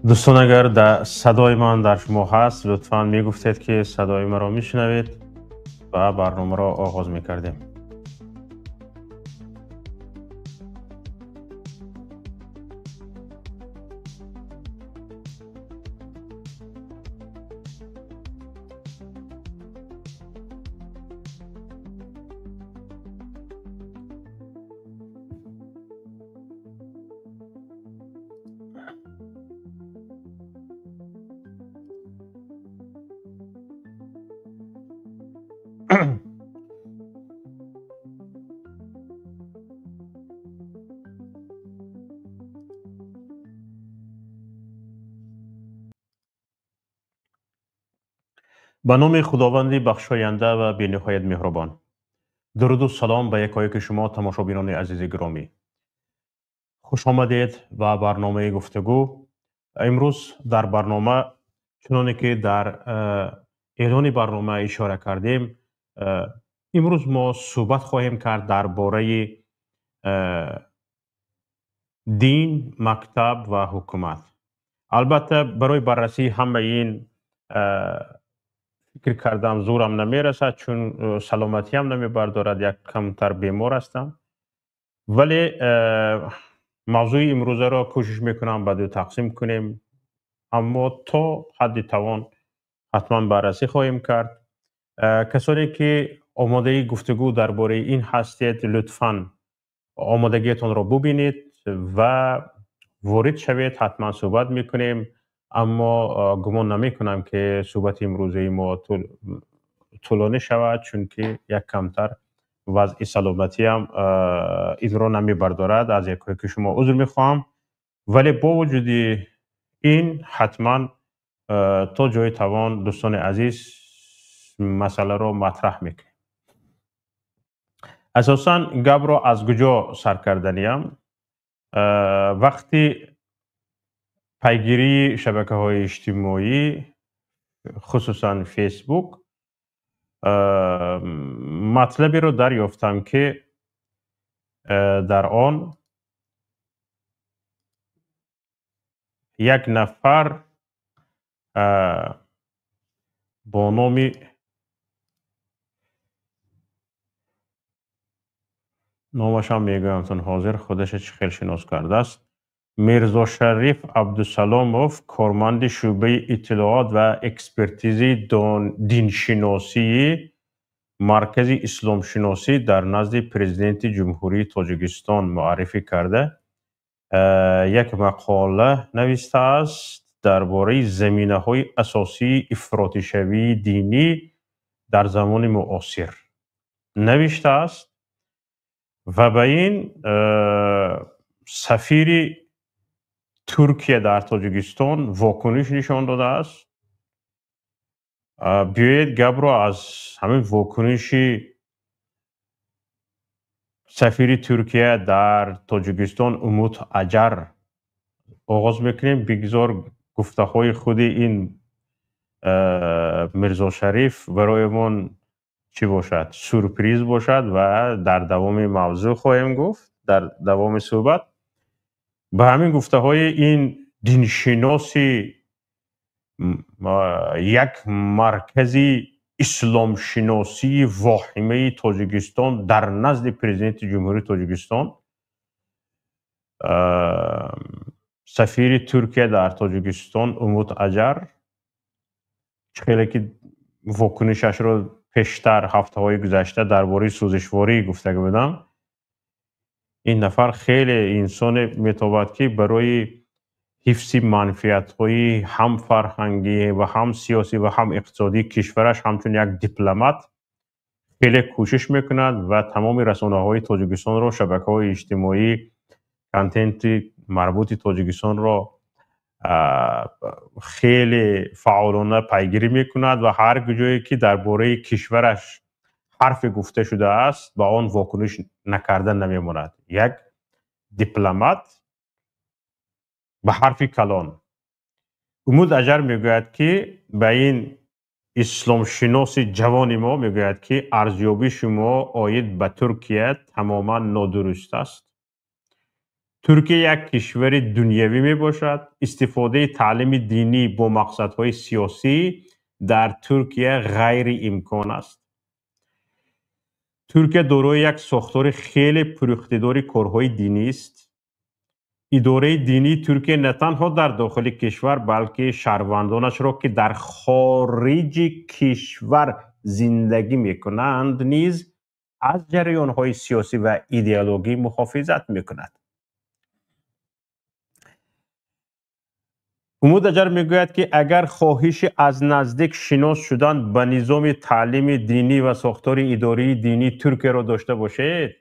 Дӯстон, агар садои ман дар шумо ҳаст, лутфан мегуфтед, ки садои маро мешунавед ва барномаро оғоз мекардем. Ба номи Худованди бахшоянда ва бениҳоят меҳрубон. Дуруду салом ба якояки шумо, тамошобинони азизи гиромӣ. Хуш омадед ба барномаи гуфтугӯ. Имрӯз дар барнома, чуноне ки дар эълони барнома ишора кардем, имрӯз мо суҳбат хоҳем кард дар бораи дин, мактаб ва ҳукумат. Албатта, барои баррасии ҳамаи ин фикр кардам, зӯрам намерасад, чун саломатиам намебардорад, як камтар бемор ҳастам. Вале мавзӯи имрӯзаро кӯшиш мекунам ба ду тақсим кунем, аммо то ҳадди тавон ҳатман баррасӣ хоҳем кард. Касоне ки омодаи гуфтугӯ дар бораи ин ҳастед, лутфан омодагиатонро бубинед ва ворид шавед, ҳатман суҳбат мекунем. Аммо гумон намекунам, ки суҳбати имрӯзаи мо тӯлонӣ шавад, чунки як камтар вазъи саломатиам инро намебардорад. Аз якое ки шумо узр мехоҳам, вале бо вуҷуди ин ҳатман то ҷои тавон, дӯстони азиз, масъаларо матраҳ мекунем. Асосан гапро аз куҷо сар карданиям? Вақти пайгирии шабакаҳои иҷтимоӣ, хусусан Фейсбук, матлаберо дарёфтам, ки дар он як нафар бо номи номашам мегӯямтон ҳозир, худаша чӣ хел шинос кардааст, Мирзошариф Абдусаломов, корманди шӯъбаи иттилоот ва экспертизаи диншиносии Маркази исломшиносӣ дар назди Президенти Ҷумҳурии Тоҷикистон муаррифӣ карда, як мақола навистааст дар бораи заминаҳои асосии ифротишавии динӣ дар замони муосир навиштааст ва ба ин сафири Туркия дар Тоҷикистон вокуниш нишон додааст. Биёед, гапро аз ҳамин вокуниши сафири Туркия дар Тоҷикистон Умут Аҷар оғоз мекунем. Бигзор гуфтаҳои худи ин Мирзошариф бароямон чӣ бошад, сюрприз бошад ва дар давоми мавзӯъ хоҳем гуфт, дар давоми суҳбат. Ба ҳамин гуфтаҳои ин диншиноси як маркази исломшиносии воҳимаи Тоҷикистон дар назди Президенти Ҷумҳурии Тоҷикистон, сафири Туркия дар Тоҷикистон Умут Аҷар, чӣ хеле ки вокунишашро пештар ҳафтаҳои гузашта дар бораи сӯзишворӣ гуфта будам, ин нафар хеле инсоне метобад, ки барои ҳифзи манфиатҳои ҳам фарҳангӣ ва ҳам сиёсӣ ва ҳам иқтисодии кишвараш ҳамчун як дипломат хеле кӯшиш мекунад ва тамоми расонаҳои Тоҷикистонро, шабакаҳои иҷтимоӣ, контенти марбути Тоҷикистонро хеле фаъолона пайгирӣ мекунад ва ҳар куҷое ки дар бораи кишвараш ҳарфе гуфта шудааст, ба он вокуниш накарда намемонад. Як дипломат ба ҳарфи калон. Умуд Аҷар мегӯяд, ки ба ин исломшиноси ҷавони мо мегӯяд, ки арзёбии шумо оид ба Туркия тамоман нодуруст аст. Туркия як кишвари дунявӣ мебошад. Истифодаи таълими динӣ бо мақсадҳои сиёсӣ дар Туркия ғайриимкон аст. Туркия дорои як сохтори хеле пуриқтидори корҳои динист. Идораи динии Туркия на танҳо дар дохили кишвар, балки шаҳрвандонашро, ки дар хориҷи кишвар зиндагӣ мекунанд, низ аз ҷараёнҳои сиёсӣ ва идеологӣ муҳофизат мекунад. Умуд Аҷар мегӯяд, ки агар хоҳиши аз наздик шинос шудан ба низоми таълими динӣ ва сохтори идории динии Туркияро дошта бошед,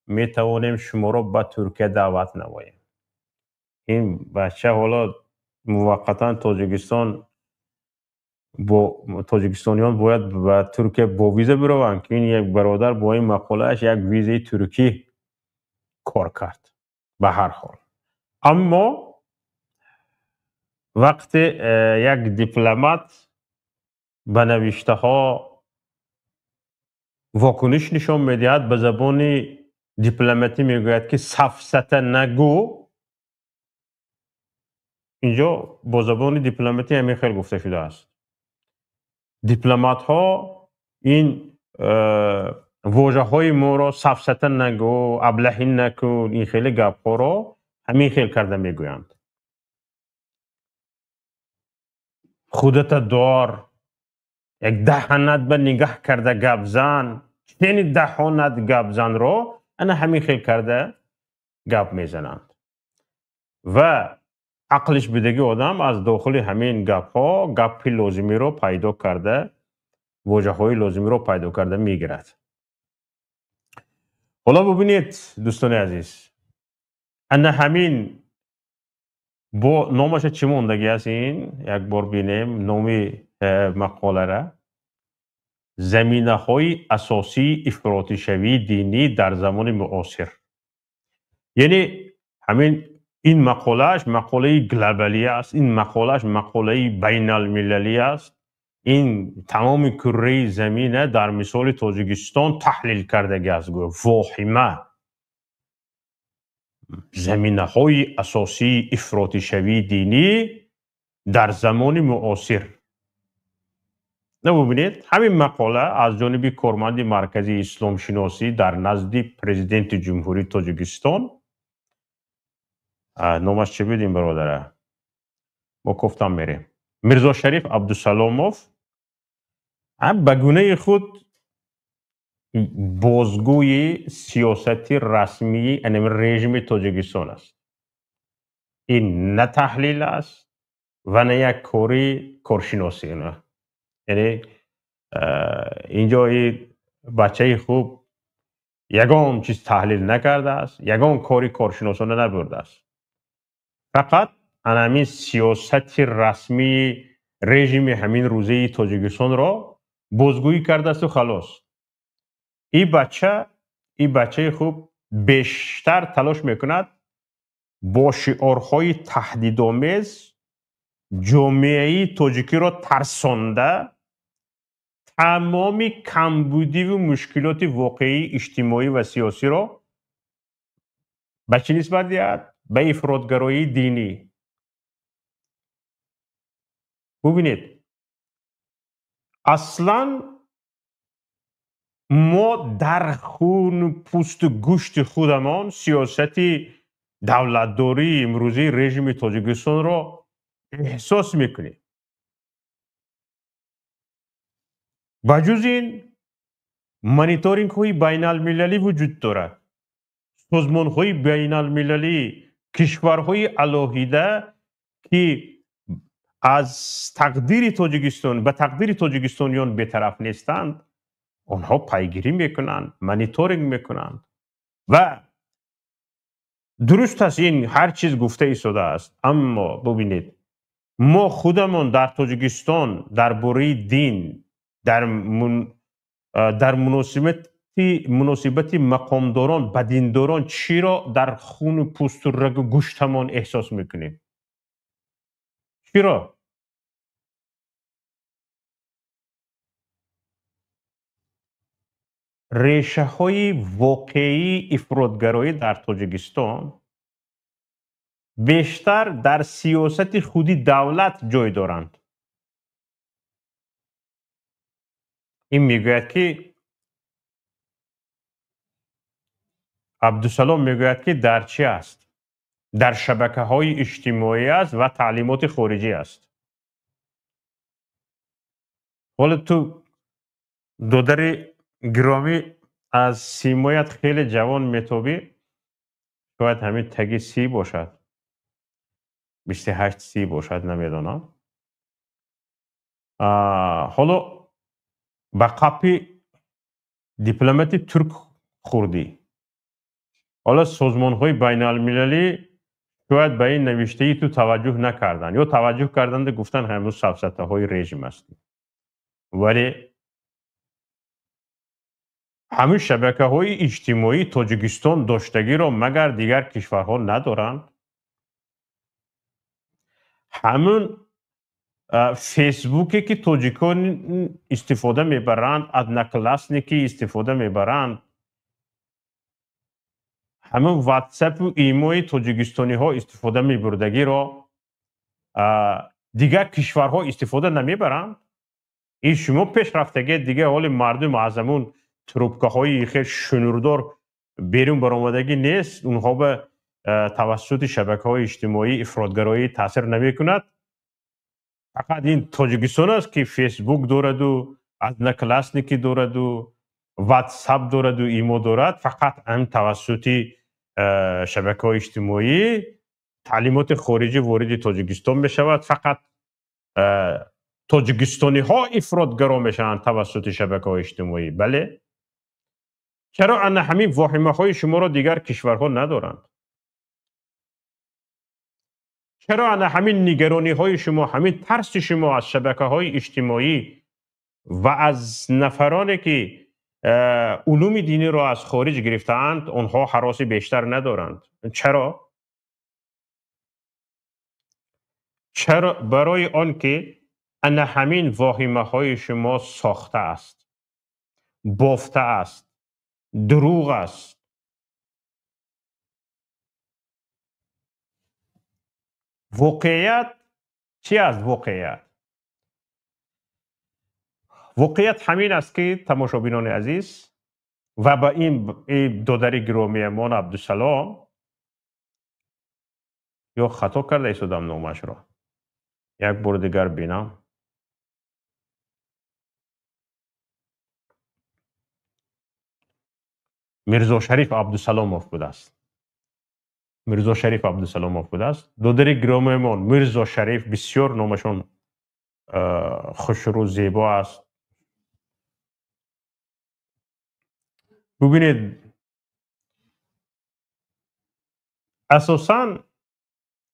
метавонем шуморо ба Туркия даъват намоем. Ин бача ҳоло муваққатан Тоҷикистон бо тоҷикистониён бояд ба Туркия бо виза бираванд, ки ин як бародар бо ин мақолааш як визаи туркӣ кор кард. Ба ҳар ҳол, аммо вақте як дипломат ба навиштаҳо вокуниш нишон медиҳад, ба забони дипломатӣ мегӯяд, ки сафсата нагӯ. Инҷо бо забони дипломатӣ ҳамин хел гуфта шудааст. Дипломатҳо ин вожаҳои моро сафсата нагӯ, аблаҳӣ накун, ин хеле гапҳоро ҳамин хел карда мегӯянд. Худата дор, як даҳанат ба нигаҳ карда гап зан, чени даҳонат гап занро ана ҳамин хел карда гап мезананд. Ва ақлиш бидагӣ одам аз дохили ҳамин гапҳо гапи лозимиро пайдо карда, вожаҳои лозимиро пайдо карда мегирад. Ҳоло бубинед, дӯстони азиз, ана ҳамин бо номаша чӣ мондагӣ аст, ин як бор бинем номи мақолара. Заминаҳои асосии ифротишавии динӣ дар замони муосир. Яъне ҳамин ин мақолааш мақолаи глобалӣ аст, ин мақолааш мақолаи байналмилалӣ аст. Ин тамоми курраи замина дар мисоли Тоҷикистон таҳлил кардагӣ аст. Гӯё воҳима заминаҳои асосии ифротишавии динӣ дар замони муосир. Бубинед, ҳамин мақола аз ҷониби корманди Маркази исломшиносӣ дар назди президенти Ҷумҳурии Тоҷикистон, номаш чӣ буд ин бародара? Мо кофтам мерем. Мирзошариф Абдусаломов ба гунаи худ бозгӯи сиёсати расмии режими Тоҷикистон аст. Ин на таҳлил аст ва на як кори коршиносӣ. Яъне инҷо бачаи хуб ягон чиз таҳлил накардааст, ягон кори коршиносона набурдааст. Фақат ана ҳамин сиёсати расмии режими ҳамин рӯзаи Тоҷикистонро бозгӯӣ кардаасту халос. И бачаи хуб бештар талош мекунад бо шиорҳои таҳдидомез ҷомеаи тоҷикиро тарсонда тамоми камбудиву мушкилоти воқеии иҷтимоӣ ва сиёсиро ба чӣ нисбат диҳад? Ба ифротгароии динӣ. Бубинед, аслан мо дар хуну пӯсту гӯшти худамон сиёсати давлатдории имрӯзии режими Тоҷикистонро эҳсос мекунем. Ба ҷуз ин мониторингҳои байналмилалӣ вуҷуд дорад. Созмонҳои байналмилалӣ, кишварҳои алоҳида, ки аз тақдири Тоҷикистон ба тақдири тоҷикистониён бетараф нестанд, онҳо пайгирӣ мекунанд, мониторинг мекунанд. Ва дуруст аст, ин ҳар чиз гуфта истодааст, аммо бубинед, мо худамон дар Тоҷикистон дар бораи дин дар муносибати мақомдорон ба диндорон чиро дар хуну пӯсту рагу гӯштамон эҳсос мекунем? Чиро? Решаҳои воқеии ифротгароӣ дар Тоҷикистон Бештар дар сиёсати худи давлат ҷой доранд. Ин мегӯяд ки Абдусалом мегӯяд ки дар чӣ аст? Дар шабакаҳои иҷтимоӣ аст ва таълимоти хориҷӣ аст. Ҳоло ту додари гиромӣ аз симоят хеле ҷавон метобӣ, шояд ҳамин таги 30 бошад, 28-30 бошад, намедонам. Ҳоло ба қапи дипломати турк хӯрдӣ. Ҳоло созмонҳои байналмилалӣ шояд ба ин навиштаи ту таваҷҷӯҳ накарданд ё таваҷҷӯҳ карданду гуфтанд ҳамун сафсатаҳои режим аст. Вале ҳамин шабакаҳои иҷтимоии Тоҷикистон доштагиро магар дигар кишварҳо надоранд? Ҳамун фейсбуке ки тоҷикон истифода мебаранд, Одноклассники истифода мебаранд, ҳамун ватсапу имои тоҷикистониҳо истифода мебурдагиро дигар кишварҳо истифода намебаранд? Ин шумо пешрафтагӣ, дигар ҳоли мардум аз ҳамун трубкаҳои хел шунурдор берун баромадагӣ нест, онҳо ба тавассути шабакаҳои иҷтимоӣ ифротгароӣ таъсир намекунад. Фақат ин Тоҷикистон аст ки Фейсбук дораду, Одноклассники дораду, Ватсап дораду, имо дорад. Фақат ҳам тавассути шабакаҳои иҷтимоӣ таълимоти хориҷӣ вориди Тоҷикистон мешавад. Фақат тоҷикистониҳо ифротгаро мешаванд тавассути шабакаҳои иҷтимоӣ. Бале, чаро ана ҳамин воҳимаҳои шуморо дигар кишварҳо надоранд? Чаро ана ҳамин нигарониҳои шумо, ҳамин тарси шумо аз шабакаҳои иҷтимоӣ ва аз нафароне ки улуми диниро аз хориҷ гирифтаанд, онҳо ҳароси бештар надоранд? Чаро? Чаро? Барои он ки ана ҳамин воҳимаҳои шумо сохта аст, бофта аст, дурӯғ аст. Воқеият чӣ аст? Воқеият воқеият ҳамин аст ки тамошобинони азиз ва ба ин додари гиромиямон Абдусалом, ё хато карда истодам номашро, як бор дигар бинам. Мирзо Шариф Абдусаломов будааст. Мирзо Шариф Абдусаломов будааст. Додари гиромиямон Мирзо Шариф бисёр номашон хушрӯ зебо аст. Бубинед, асосан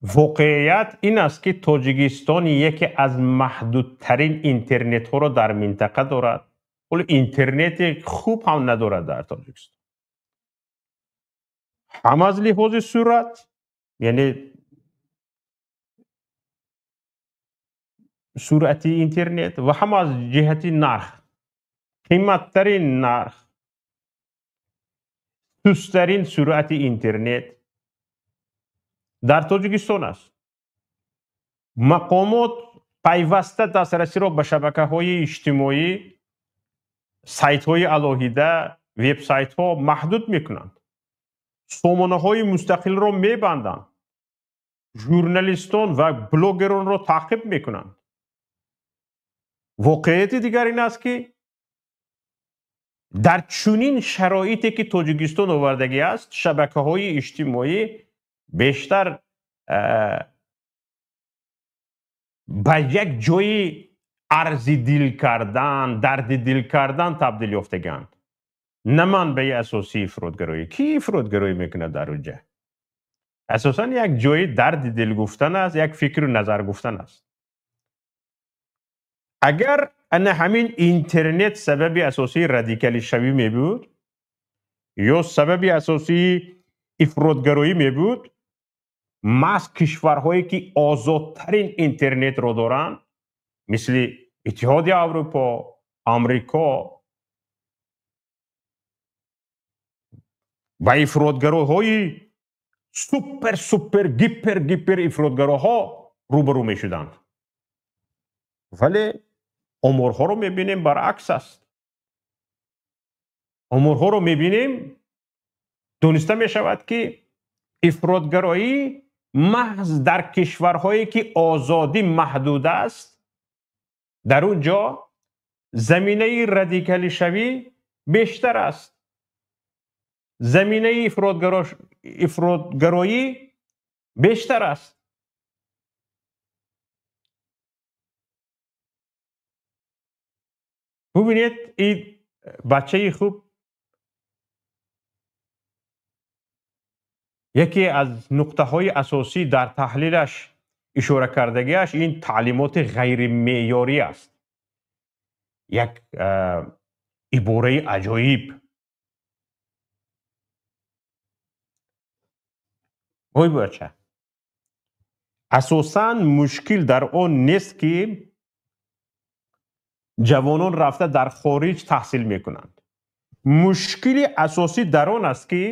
воқеият ин аст ки Тоҷикистон яке аз маҳдудтарин интернетҳоро дар минтақа дорад. Ҳоло интернети хуб ҳам надорад дар Тоҷикистон. Ҳам аз лиҳози суръат, яъне суръати интернет, ва ҳам аз ҷиҳати нарх, қиматтарин нарх, сустарин суръати интернет дар Тоҷикистон аст. Мақомот пайваста дастрасиро ба шабакаҳои иҷтимоӣ, сайтҳои алоҳида, вебсайтҳо маҳдуд мекунанд. Сомонаҳои мустақилро мебанданд, журналистон ва блогеронро таъқиб мекунанд. Воқеияти дигар ин аст ки дар чунин шароите ки Тоҷикистон овардагӣ аст, шабакаҳои иҷтимоӣ бештар ба як ҷои арзи дил кардан, дарди дил кардан табдил ёфтагианд. На манбаи асосии ифротгароӣ. Кӣ ифротгароӣ мекунад дар онҷа? Асосан як ҷои дарди дил гуфтан аст, як фикру назар гуфтан аст. Агар ана ҳамин интернет сабаби асосии радикалишавӣ мебуд ё сабаби асосии ифротгароӣ мебуд, маҳз кишварҳое ки озодтарин интернетро доранд, мисли Иттиҳоди Аврупо, Амрико, ба ифротгароҳои Супер супер гипер гипер ифротгароҳо рӯбарӯ мешуданд. Вале оморҳоро мебинем, баръакс аст. Оморҳоро мебинем, дониста мешавад, ки ифротгароӣ маҳз дар кишварҳое ки озодӣ маҳдуд аст, дар он ҷо заминаи радикалишавӣ бештар аст, заминаи ифротгароӣ бештар аст. Бубинед, ин бачаи хуб яке аз нуқтаҳои асосӣ дар таҳлилаш ишора кардагиаш ин таълимоти ғайримеъёрӣ аст. Як ибораи аҷоиб. Ой бача, асосан мушкил дар он нест, ки ҷавонон рафта дар хориҷ таҳсил мекунанд. Мушкили асосӣ дар он аст, ки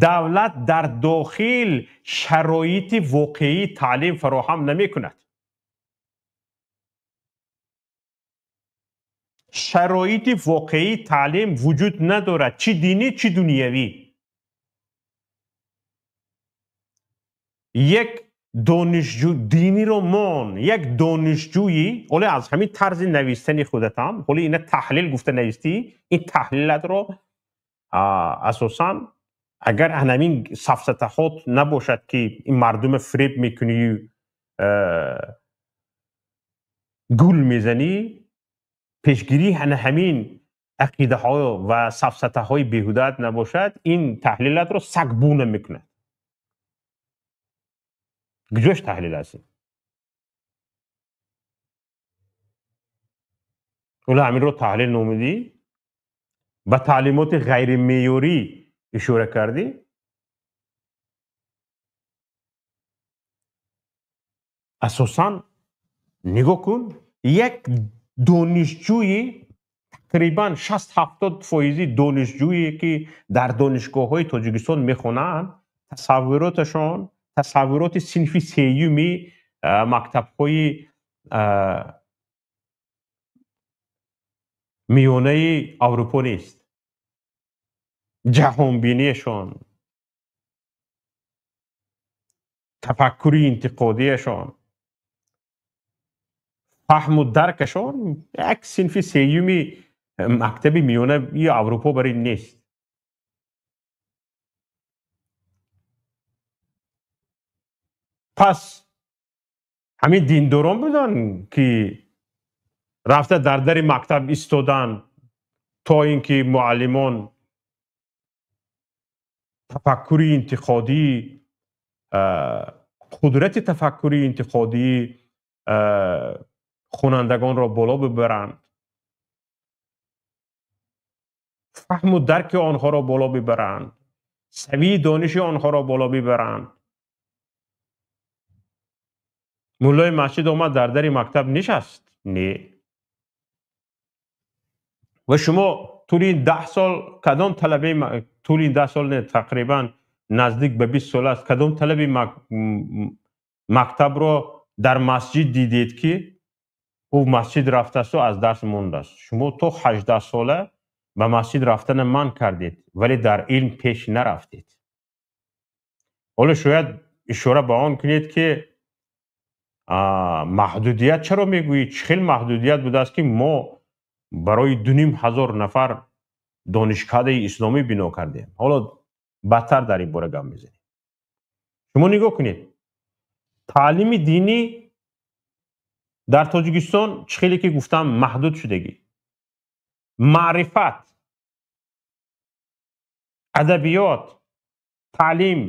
давлат дар дохил шароити воқеии таълим фароҳам намекунад. Шароити воқеии таълим вуҷуд надорад, чӣ динӣ, чӣ дунявӣ. Як донишҷӯ диниро мон, як донишҷӯи ҳоле аз ҳамин тарзи навистани худатам, ҳоле ина таҳлил гуфта навистӣ, ин таҳлилатро асосан агар ҳамин сафсатаҳот набошад, ки ин мардума фиреб мекунӣ, гул мезанӣ, пешгирии ҳамин ақидаҳо ва сафсатаҳои беҳудаат набошад, ин таҳлилатро сагбуна мекунад. Куҷош таҳлил аст? Ҳоло ҳаминро таҳлил номидӣ, ба таълимоти ғайримеъёрӣ ишора кардӣ. Асосан нигоҳ кун, як донишҷӯи тақрибан 60-70 фоизи донишҷӯе, ки дар донишгоҳҳои Тоҷикистон мехонанд, тасаввуроташон тасаввуроти синфи сеюми мактабҳои миёнаи Аврупо нест. Ҷаҳонбиниашон, тафаккури интиқодиашон, фаҳму даркашон як синфи сеюми мактаби миёнаи Аврупо бар ин нест. Пас ҳамин диндорон буданд, ки рафта дар дари мактаб истоданд, то ин ки муаллимон тафаккури интиқодӣ, қудрати тафаккури интиқодии хонандагонро боло бибаранд, фаҳму дарки онҳоро боло бибаранд, савии дониши онҳоро боло бибаранд. Муллои масҷид омад дар дари мактаб нишаст? Не. Ва шумо тӯли 10 сол кадом талабаи, тӯли 10 сол не, тақрибан наздик ба 20 сол аст, кадом талаби мактабро дар масҷид дидед, ки ӯ масҷид рафтасту аз дарс мондааст? Шумо то 18 сола ба масҷид рафтана манъ кардед, вале дар илм пеш нарафтед. Ҳоло шояд ишора ба он кунед, ки маҳдудият чаро мегӯӣ? Чӣ хел маҳдудият будааст, ки мо барои 2500 нафар донишкадаи исломӣ бино кардем? Ҳоло бадтар дар ин бора гап мезанем. Шумо нигоҳ кунед, таълими динӣ дар Тоҷикистон чӣ хеле ки гуфтам маҳдуд шудагӣ. Маърифат, адабиёт, таълим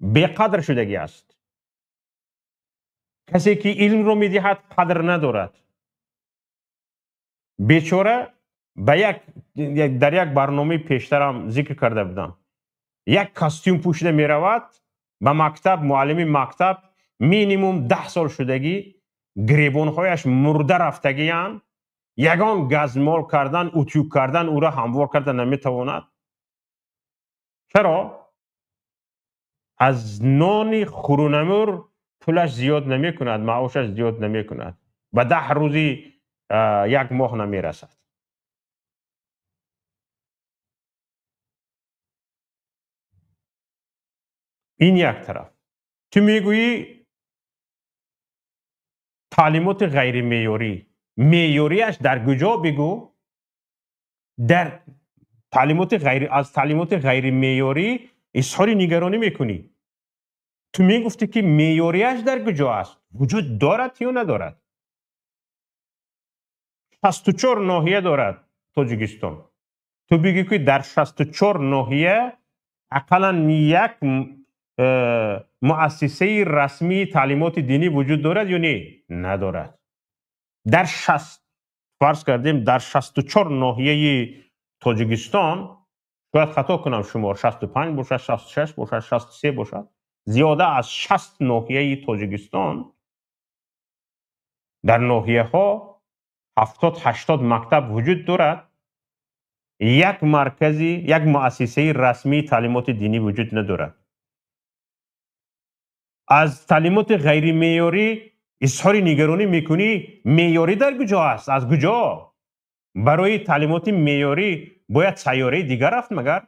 беқадр шудагӣ аст. Касе ки илмро медиҳад, қадр надорад. Бечора ба як дар як барномаи пештарам зикр карда будам, як костюм пӯшида меравад ба мактаб, муаллими мактаб минимум 10 сол шудагӣ, гиребонҳояш мурда рафтагиянд, ягон газмол кардан, утюг кардан, ӯро ҳамвор карда наметавонад. Чаро? Аз нони хурунамур пулаш зиёд намекунад, маошаш зиёд намекунад, ба 10 рӯзи як моҳ намерасад. Ин як тараф. Ту мегӯӣ таълимоти ғайримеъёрӣ. Меъёрияш дар куҷо бигӯ? Дар таълимоти ғайри, аз таълимоти ғайримеъёрӣ изҳори нигаронӣ мекунӣ. Ту мегуфтӣ ки меъёрияш дар куҷо аст? Вуҷуд дорад ё надорад? 64 ноҳия дорад Тоҷикистон. Ту бигӯ ки дар 64 ноҳия ақаллан як муассисаи расмии таълимоти динӣ вуҷуд дорад ё не? Надорад. Дар 60, фарз кардем, дар 64 ноҳияи Тоҷикистон, шояд хато кунам шумор, 65 бошад, 66 бошад, 63 бошад, зиёда аз 60 ноҳияи Тоҷикистон, дар ноҳияҳо 70-80 мактаб вуҷуд дорад, як маркази, як муассисаи расмии таълимоти динӣ вуҷуд надорад. Аз таълимоти ғайримеъёрӣ изҳори нигаронӣ мекунӣ, меъёрӣ дар куҷо аст? Аз куҷо? Барои таълимоти меъёрӣ бояд сайёраи дигар рафт магар?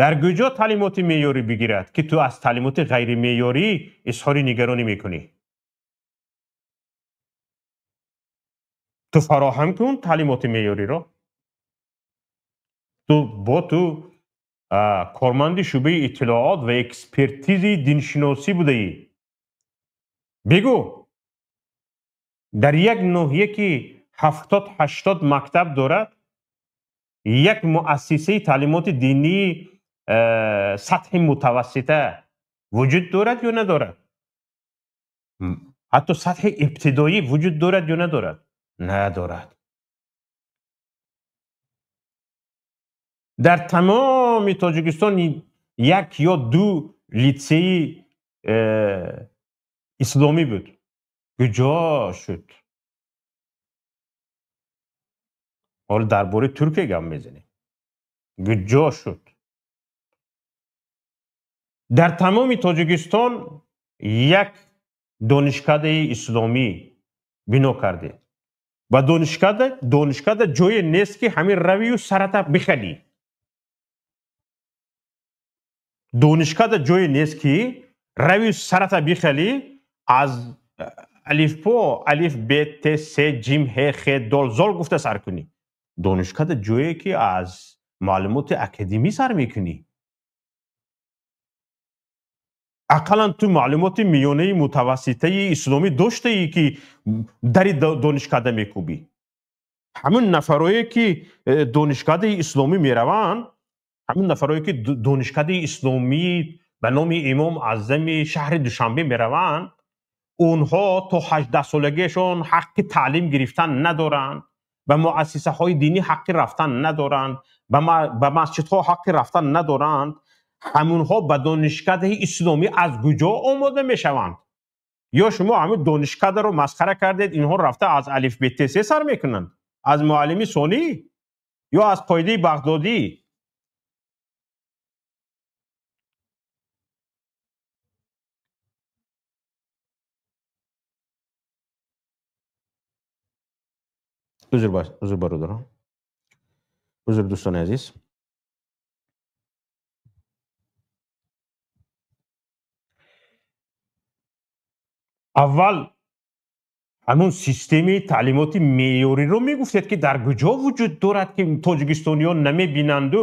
Дар куҷо таълимоти меъёрӣ бигирад ки ту аз таълимоти ғайримеъёрӣ изҳори нигаронӣ мекунӣ? Ту фароҳам кун таълимоти меъёриро. Ту бо ту корманди шӯъбаи иттилоот ва экспертизи диншиносӣ будаӣ. Бигӯ, дар як ноҳия ки 70-80 мактаб дорад, як муассисаи таълимоти динии сатҳи мутавассита вуҷуд дорад ё надорад? Ҳатто сатҳи ибтидоӣ вуҷуд дорад ё надорад? Надорад. Дар тамоми Тоҷикистон як ё ду литсеи исломӣ буд. Куҷо шуд? Ҳоло дар бораи Туркия гап мезанем. Куҷо шуд? Дар тамоми Тоҷикистон як донишкадаи исломӣ бино кардед. Ва донишкада ҷое нест ки ҳамин равию сарата бихалӣ. Донишкада ҷое нест ки равию сарата бихалӣ, аз алифпо алиф б т с ҷим ҳ х дол зол гуфта сар кунӣ. Донишкада ҷое ки аз маълумоти академӣ сар мекунӣ. Ақаллан ту маълумоти миёнаи мутавасситаи исломӣ доштаӣ ки дари донишкада мекӯбӣ. Ҳамин нафарое ки донишкадаи исломӣ мераванд, ҳамин нафарое ки донишкадаи исломӣ ба номи Имом Аъзами шаҳри Душанбе мераванд, онҳо то 18 солагиашон ҳаққи таълим гирифтан надоранд, ба муассисаҳои динӣ ҳаққи рафтан надоранд, ба масҷидҳо ҳаққи рафтан надоранд. Ҳамонҳо ба донишкадаи исломӣ аз куҷо омода мешаванд? Ё шумо ҳамин донишкадаро масхара кардед, инҳо рафта аз алиф б т с сар мекунанд, аз муаллими сонӣ ё аз қоидаи Бағдодӣ? Узр бародарон, узр дӯстони азиз. Аввал ҳамун системаи таълимоти меъёриро мегуфтед ки дар куҷо вуҷуд дорад ки тоҷикистониён намебинанду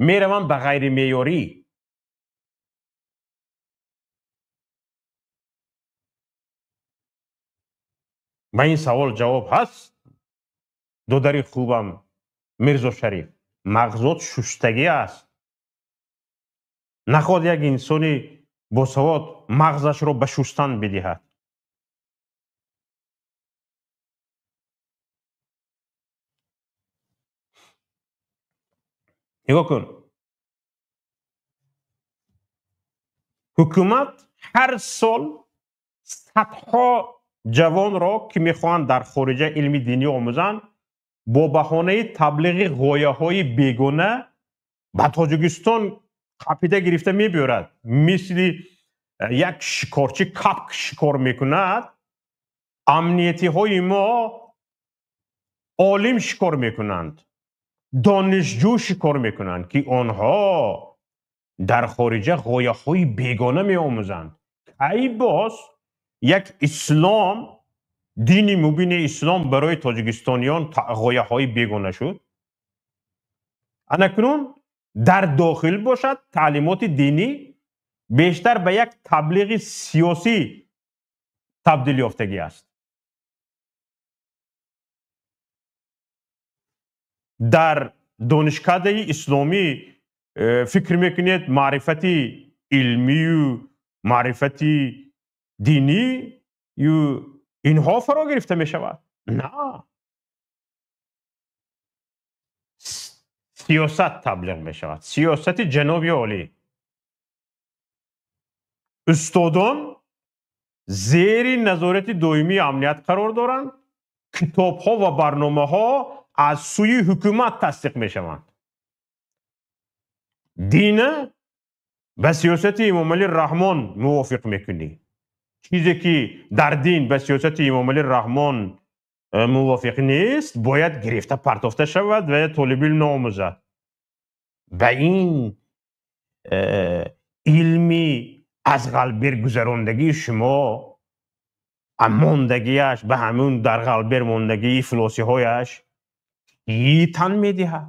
мераванд ба ғайримеъёрӣ. Ба ин савол ҷавоб ҳаст? Додари хубам Мирзо Шариф, мағзот шустагӣ аст. Нахоҳад як инсони босавод мағзашро ба шустан бидиҳад. Нигоҳ кун, ҳукумат ҳар сол садҳо ҷавонро ки мехоҳанд дар хориҷа илми динӣ омӯзанд бо баҳонаи таблиғи ғояҳои бегона ба Тоҷикистон қапида гирифта мебиёрад. Мисли як шикорчӣ капк шикор мекунад, амниятиҳои мо олим шикор мекунанд, донишҷӯ шикор мекунанд, ки онҳо дар хориҷа ғояҳои бегона меомӯзанд. Кай боз як ислом, дини мубини ислом барои тоҷикистониён ғояҳои бегона шуд? Анакнун дар дохил бошад таълимоти динӣ бештар ба як таблиғи сиёсӣ табдил ёфтагӣ аст. Дар донишкадаи исломӣ фикр мекунед маърифати илмию маърифати динию инҳо фаро гирифта мешавад? На, сиёсат таблиғ мешавад, сиёсати ҷаноби олӣ. Устодон зери назорати доимии амният қарор доранд, китобҳо ва барномаҳо аз сӯи ҳукумат тасдиқ мешаванд. Дина ба сиёсати Эмомалӣ Раҳмон мувофиқ мекунӣ. Чизе ки дар дин ба сиёсати Эмомалӣ Раҳмон мувофиқ нест, бояд гирифта партофта шавад ва толибилм наомӯзад. Ба ин илми аз ғалбер гузарондагии шумо, мондагиаш ба ҳамун дар ғалбер мондагии ифлосиҳояш ки тан медиҳад?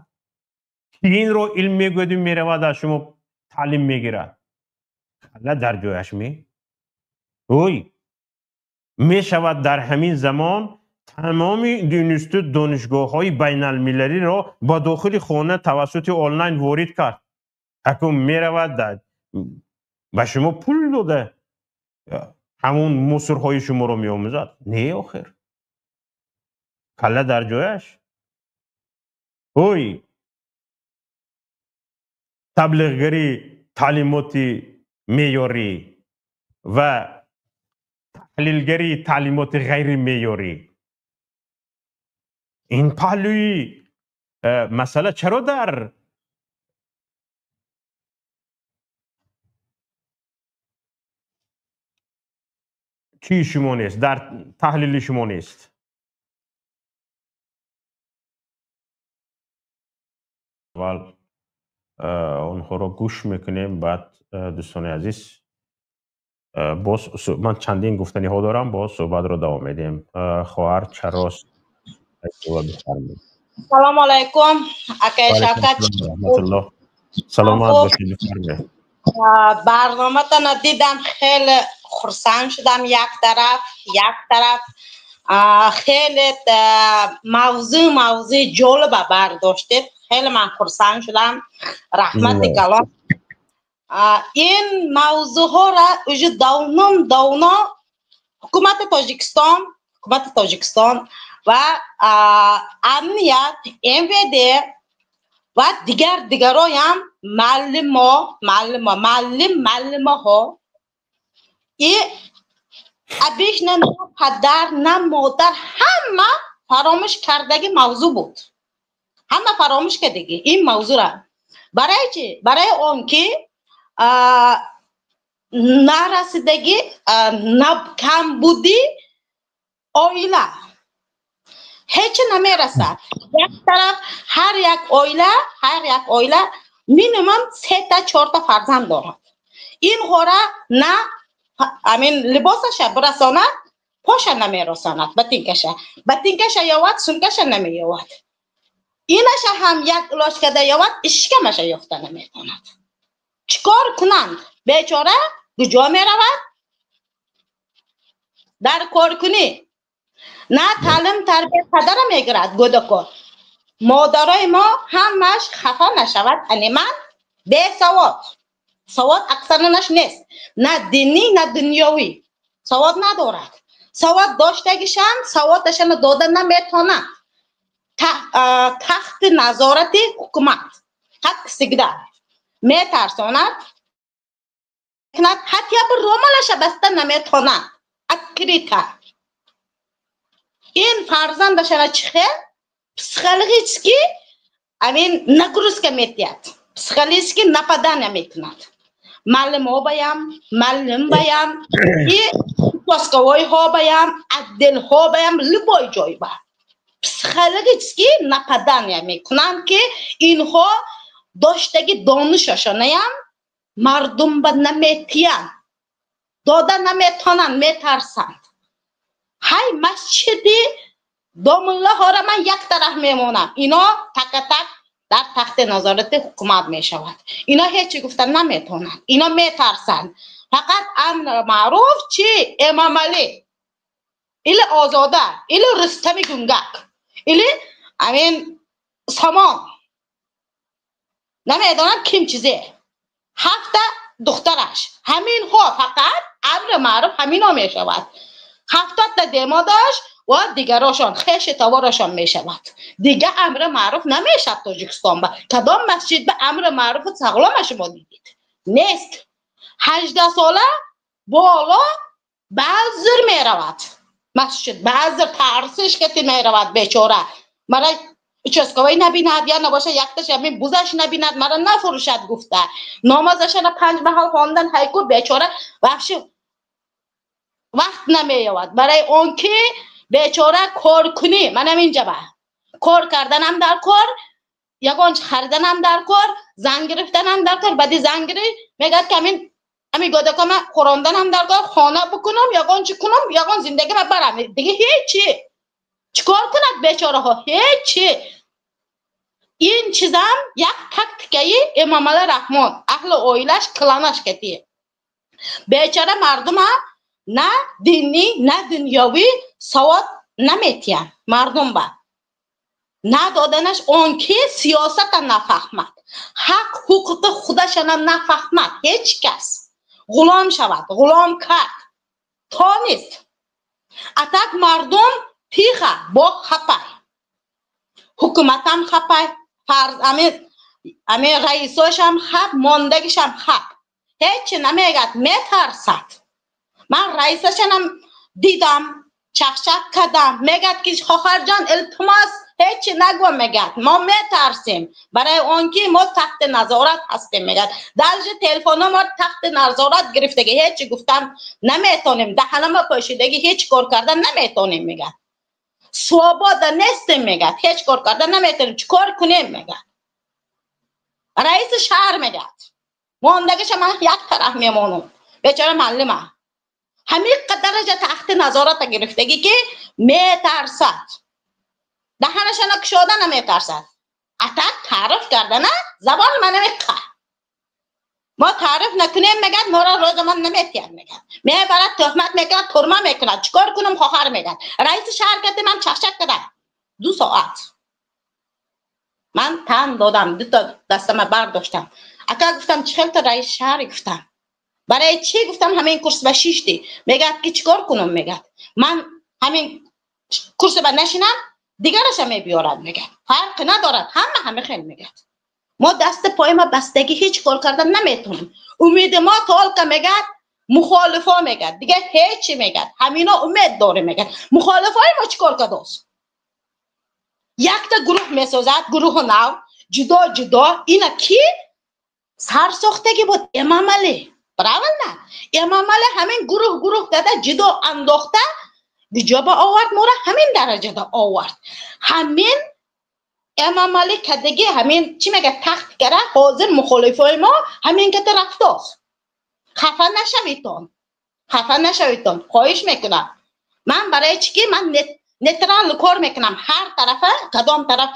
Ки инро илм мегӯяду меравад аз шумо таълим мегирад? Калла дар ҷояш ме? Ой, мешавад дар ҳамин замон тамоми институт донишгоҳҳои байналмилалиро ба дохили хона тавассути онлайн ворид кард. Акун меравад ба шумо пул дода ҳамун мусурҳои шуморо меомӯзад? Не, охир. Калла дар ҷояш? Ой, таблиғгари таълимоти меъёрӣ ва таҳлилгари таълимоти ғайримеъёрӣ. Ин паҳлӯи масъала чаро дар чии шумо нест, дар таҳлили шумо нест? Аввал онҳоро гӯш мекунем, баъд дӯстони азиз боз ман чандин гуфтаниҳо дорам, боз суҳбатро давом медиҳем. Хоҳар Чарост, салому алайкум акай Шавкат. Саломат бошед, бифармоед. Барноматонро дидам, хеле хурсанд шудам. Як тараф хеле мавзӯи ҷолиба бардоштед, хеле ман хурсанд шудам, раҳмати калон. Ин мавзӯъҳоро уже давно ҳукумати Тоҷикистон ва амният, МВД ва дигароям муаллимаҳо и обычно на падар на модар ҳама фаромӯш кардаги мавзӯъ буд. Ҳама фаромӯш кардаги ин мавзӯъра. Барои чӣ? Барои он ки нарасидаги камбуди оила ҳеҷ намерасад. Як тараф ҳар як оила минимум 3 та 4 та фарзанд дорад. Инҳора на амин либосаша бирасонад, поша намерасонад, ботинкаша ёвад, сумкаша намеёвад. Инаша ҳам як илоҷ карда ёвад, ишкамаша ёфта наметавонад. Чикор кунанд? Бечора куҷо меравад? Дар коркунӣ на таълим тарбия падара мегирад гӯдако. Модарои мо ҳамаш хафа нашавад, ани ман бесавод. Савод аксаранаш нест, на динӣ на дунёвӣ савод надорад. Савод доштагишам саводашана дода наметавонад. Тахти назорати ҳукумат как всегда метарсонад, ҳатто bir ромалаша баста наметавонад. Открыто ин фарзандашана чӣ хел Психологически амин нагрузка метиҳад, психологически нападание мекунад. Маълимҳо баям, маълим баям и участковой ҳо баям, отдел ҳо баям, любой ҷой ба психологически нападание мекунанд, ки инҳо доштаги донишашонаям мардум ба наметиҳанд, дода наметонанд, метарсанд. Ҳай, масҷиди домуллаҳоро ман як тараф мемонам, ино такатак дар тахти назорати ҳукумат мешавад. Ино ҳечи гуфта наметонанд, ино метарсанд. Фақат амр маъруф чи Эмомалӣ или Озода, или Рустами Гунгак, или амин Сомон, намедонам ким, чизе, ҳафта духтараш, ҳаминҳо фақат амри маъруф ҳамино мешавад. 70-та демо дошт ва дигарошон хеши товорашон мешавад. Дига амри маъруф намешавад. Тоҷикистон ба кадом масҷид ба амри маъруфу сағлома шумо дидид? Нест. 18 сола боло баъзир меравад масҷид, баъзир тарсиш кати меравад. Бечора мара участковый набинад, я набоша якташ ҳамин бузаш набинад, мара нафурӯшад гуфта, намозашана панҷ маҳал хондан ҳайку бечора вообще вақт намеёбад, барои он ки бечора коркунӣ манам инҷаба кор карданам дар кор, ягон хариданам дар кор, зан гирифтанам дар кор, баъди зангирӣ мегӯяд ки ҳамин ҳамин годакома хӯронданам дар кор, хона бикунам, ягон чи кунам, ягон зиндагима барам. Дига ҳечи. Чикор кунад бечораҳо? Ҳечи. Ин чизам як тактикаи Эмомалӣ Раҳмон, аҳли оилаш, кланаш катие. Бечора мардума на динӣ, на дунёвӣ савод наметиҳанд. Мардум ба надоданаш он ки сиёсата нафаҳмад, ҳақ ҳуқуқи худашана нафаҳмад. Ҳеҷ кас ғулом шавад, ғулом кард тонист. А так мардум тиха бо хапай, ҳукуматам хапай, ами раисошам хап, мондагишам хап, ҳечи намегӯяд, метарсад. Ман раисашанам дидам, чақчақ кардам, мегӯяд ки хохарҷон, илтимос, ҳечи нагӯ, мегӯяд, мо метарсем, барои он ки мо таҳти назорат ҳастем, мегӯяд. Даже телефоно мо таҳти назорат гирифтагӣ, ҳечи гуфтан наметонем, даҳанама пӯшидагӣ, ҳеҷ кор кардан наметонем, мегӯяд. Свобода нестем, мегӯяд, ҳеҷ кор кардан наметонем, чӣ кор кунем, мегӯяд раиси шаҳр. Мегӯяд, мондагиша ман як тараф мемонам. Бечора муаллима ҳамин дараҷа таҳти назората гирифтагӣ, ки метарсад, даҳанашана кушода наметарсад. А так таъриф кардана забон манамиқа мо таъриф накунем, мегӯяд, моро рӯзамон наметиҳад, мегӯяд, мебарад, тӯҳмат мекунад, турма мекунад. Чӣ кор кунам, хохар, мегӯяд раиси шаҳр. Кати ман чақчақ кардам 2 соат, ман тан додам, дута дастама бардоштам. Ака, гуфтам, чӣ хел ту раиси шаҳре, гуфтам, барои чӣ, гуфтам, ҳамин курс ба шиштӣ? Мегӯяд ки чӣ кор кунам, мегӯяд, ман ҳамин курси ба нашинам, дигараша мебиёрад, мегӯяд, фарқи надорад, ҳама ҳама хел, мегӯяд, мо дасти поима бастагӣ, ҳеҷ кор кардан наметонем, умеди мо только, мегӯяд, мухолифо, мегӯяд, дига ҳечи, мегӯяд, ҳамино умед дорем, мегӯяд. Мухолифои мо чӣ кор кардост? Якта гурӯҳ месозад, гурӯҳу нав ҷудо ҷудо. Ина ки сарсохтагӣ буд? Эмомалӣ, правильно? Эмомалӣ ҳамин гурӯҳ гурӯҳ дада ҷудо андохта диҷоба овард, моро ҳамин дараҷада овард. Ҳамин Эмомалӣ кадаги ҳамин чӣ мегӯяд, тактикара ҳозир мухолифои мо ҳамин ката рафтост. Хафа нашавитон, хафа нашавитон, хоҳиш мекунам. Ман барои чӣ ки ман нейтрально кор мекунам, ҳар тарафа кадом тараф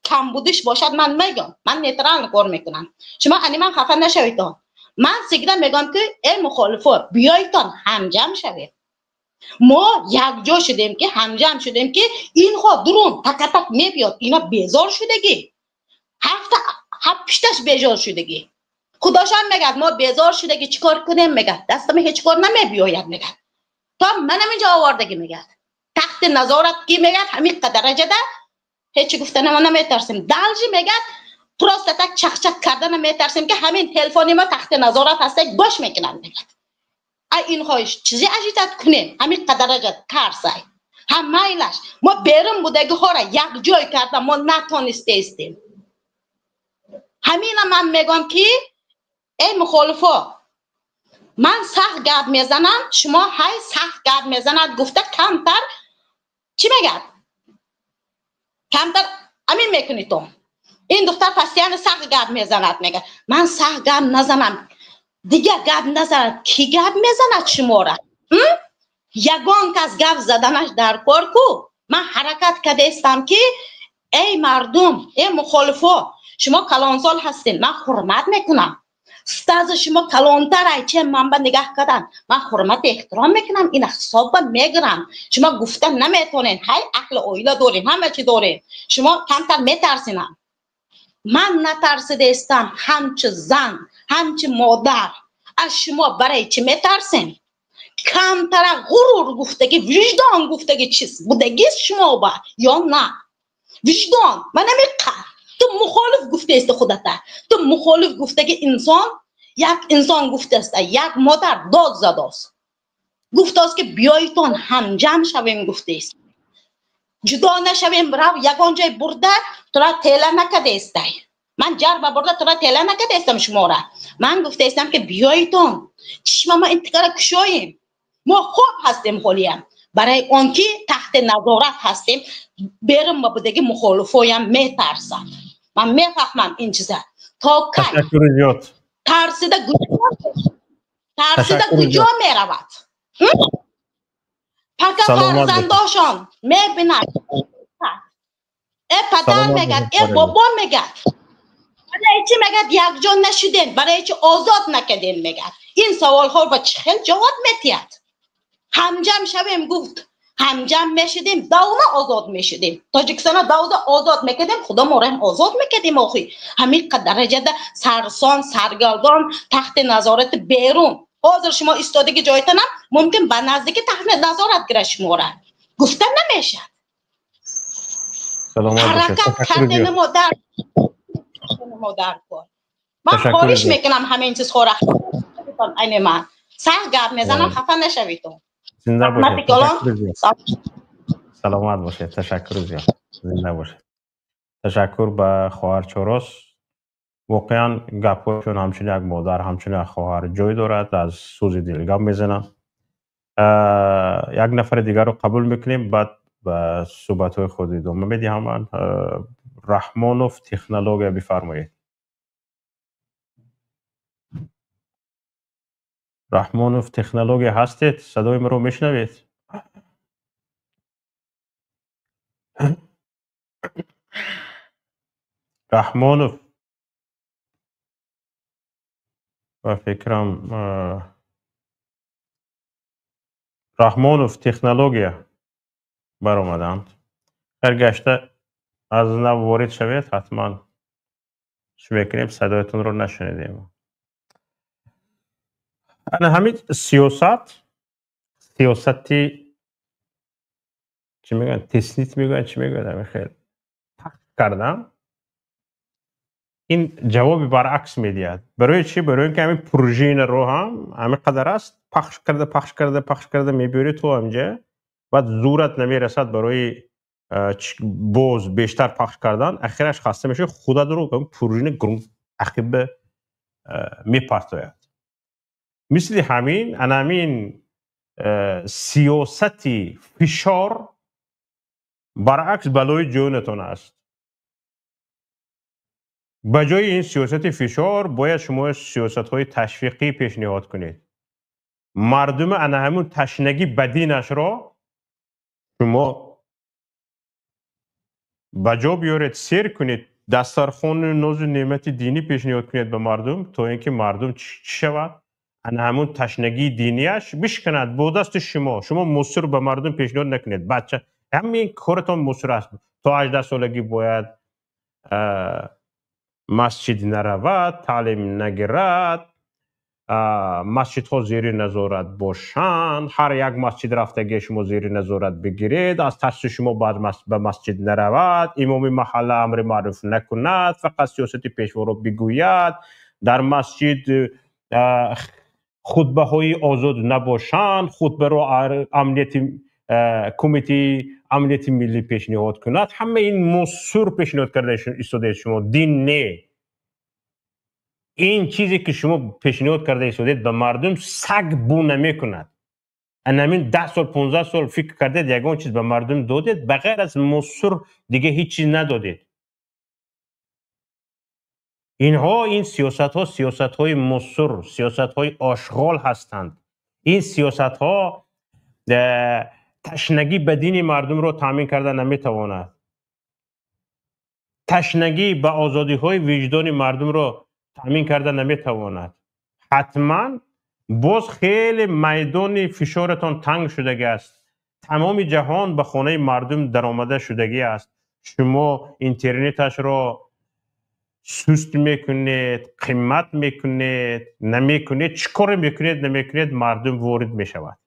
камбудиш бошад, ман мегӯям, ман нейтрально кор мекунам. Шумо ани ман хафа нашавитон. Ман всегда мегӯям ки э мухолифо, биёйтон, ҳамҷам шавед. Мо якҷо шудем, ки ҳамҷам шудем, ки инҳо дурун такатак мебиёд. Ина безор шудагӣ, ҳафта ҳафтпишташ безор шудагӣ. Худошон мегӯяд, мо безор шудагӣ, чӣ кор кунем, мегӯяд, дастама ҳеҷ кор намебиёяд, мегӯяд, то манам инҷо овардагӣ, мегӯяд, таҳти назорат ки, мегӯяд, ҳамин дараҷада ҳеҷ гуфтана мо наметарсем. Даже, мегӯяд, просто так чақчақ кардана метарсем, ки ҳамин телефони мо таҳти назорат ҳаста, гӯш мекунанд, мегӯяд. А инҳо чизе ажитат кунем, ҳамин дараҷа тарсай. Ҳам майлаш. Мо берун будагиҳоро якҷой карда мо натонистаистем. Ҳамина ман мегӯям ки эй мухолифо, ман сахт гап мезанам, шумо ҳай сахт гап мезанад гуфта камтар чӣ мегӯяд? Камтар амин мекунитон. Ин духтар пастияни сахт гап мезанад мегӯяд. Ман сахт гап назанам. Дигар гап назанад. Кӣ гап мезанад шуморо? Ягон кас гап заданаш дар кор ку. Ман ҳаракат кардаистам ки эй мардум, эй мухолифо, шумо калонсол ҳастед, ман ҳурмат мекунам. Стази шумо калонтар ай че ман ба нигаҳ кардан. Ман ҳурмат эҳтиром мекунам, ина ҳисобба мегирам. Шумо гуфта наметонед, ҳай аҳли оила дорем, ҳама чи дорем. Шумо камтар метарсинам. Ман натарсидаистам ҳамчу зан, ҳамчу модар. Аз шумо барои чӣ метарсем? Камтара ғурур гуфтаги, виҷдон гуфтаги чиз будагист шумо ба ё на? Виҷдон, ман намеқа. Ту мухолиф гуфтаисти худата. Ту мухолиф гуфтаги инсон, як инсон гуфтааст, як модар дод задост. Гуфтааст ки биёйтон ҳамҷам шавем гуфтааст. Ҷудо нашавем, рав ягон ҷой бурда тура тела накадаистай. Ман ҷарба бурда тура тела накадаистам шумора. Ман гуфтаистам ки биёйтон, чишмама интикара кушоем. Мо хоб ҳастем ҳолиям. Барои он ки таҳти назорат ҳастем, берун ба будаги мухолифоям метарсад. Ман мефаҳмам ин чиза. То кай тарсида куҷо меравад? Пака фарзандошон мебинад. Э падар мегӯяд, э бобо мегӯяд. Барои чӣ мегӯяд якҷо нашудем, барои чӣ озод накардем мегӯяд. Ин саволҳо ба чӣ хел ҷавоб метиҳад? Ҳамҷам шавем гуфт, ҳамҷам мешудем, давна озод мешудем. Тоҷикистона давна озод мекардем, худо мораем озод мекардем охи. Ҳамин дараҷада сарсон, саргардон, таҳти назорати берун. Ҳозир шумо истодаги ҷойтонам мумкин ба наздики таҳти назорат гирад шумора. Гуфта намешавад. Ҳаракат кардани модар модар кор. Ман хоҳиш мекунам ҳамин чизҳоро. Айни ман сахт гап мезанам, хафа нашавитон. Зинда бошед. Саломат бошед. Ташаккур зиёд. Зинда бошед. Ташаккур ба хоҳар Чорос. Воқеан гапҳояшон ҳамчун як модар, ҳамчун як хоҳар ҷой дорад, аз сӯзи дил гап мезанам. Як нафари дигарро қабул мекунем, баъд ба суҳбатҳои худ идома медиҳам. Ман Раҳмонов технология бифармоед. Раҳмонов технология ҳастед? Садои маро мешунавед? Раҳмонов ба фикрам Раҳмонов технология баромаданд. Ҳар аз нав ворид шавед, ҳатман чӣ мекунем, садоятонро нашунидем. Ана ҳамин сиёсат, сиёсати чӣ мегӯянд, теснит мегӯянд, чӣ мегӯянд, ҳамин хел пахш кардан, ин ҷавоби баръакс медиҳад. Барои чӣ? Барои ин ки ҳамин пружинаро ҳам ҳамин қадар аст, пахш карда, пахш карда, пахш карда мебиёрӣ то ҳамҷа, баъд зурат намерасад барои боз бештар пахш кардан, ахираш хаста мешавӣ, худатро пружина грум ақиба мепартояд. Мисли ҳамин, ана ҳамин сиёсати фишор баръакс балои ҷонатон аст. Ба ҷои ин сиёсати фишор бояд шумо сиёсатҳои ташвиқӣ пешниҳод кунед. Мардуми ана ҳамун ташнагӣ ба динашро шумо ба ҷо биёред, сер кунед, дастархону нозу неъмати динӣ пешниҳод кунед ба мардум, то ин ки мардум чӣ шавад? Ана ҳамун ташнагии динияш бишканад бо дасти шумо. Шумо мусир ба мардум пешниҳод накунед. Бача, ҳамин коратон мусир аст. То 18 солагӣ бояд масҷид наравад, таълим нагирад, масҷидҳо зери назорат бошанд, ҳар як масҷид рафтагие шумо зери назорат бигиред, аз тарси шумо баъд ба масҷид наравад, имоми маҳалла амри маъруф накунад, фақат сиёсати пешворо бигӯяд, дар масҷид хутбаҳои озод набошанд, хутбаро амнияти Кумитаи амнияти миллӣ пешниҳод кунад, ҳама ин мусур пешниҳод карда истодаед шумо. Дин не. Ин чизе ки шумо пешниҳод карда истодаед ба мардум, саг бу намекунад. Анамин 10 сол, 15 сол фикр кардед, ягон чиз ба мардум додед? Ба ғайр аз мусур дига ҳеҷ чиз надодед. Инҳо, ин сиёсатҳо сиёсатҳои мусур, сиёсатҳои ошғол ҳастанд. Ин сиёсатҳо ташнагӣ ба дини мардумро таъмин карда наметавонад, ташнагӣ ба озодиҳои виҷдони мардумро таъмин карда наметавонад. Ҳатман боз хеле майдони фишоратон танг шудагӣ аст. Тамоми ҷаҳон ба хонаи мардум даромада шудагӣ аст. Шумо интернеташро суст мекунед, қимат мекунед, намекунед, чӣ коре мекунед, намекунед, мардум ворид мешавад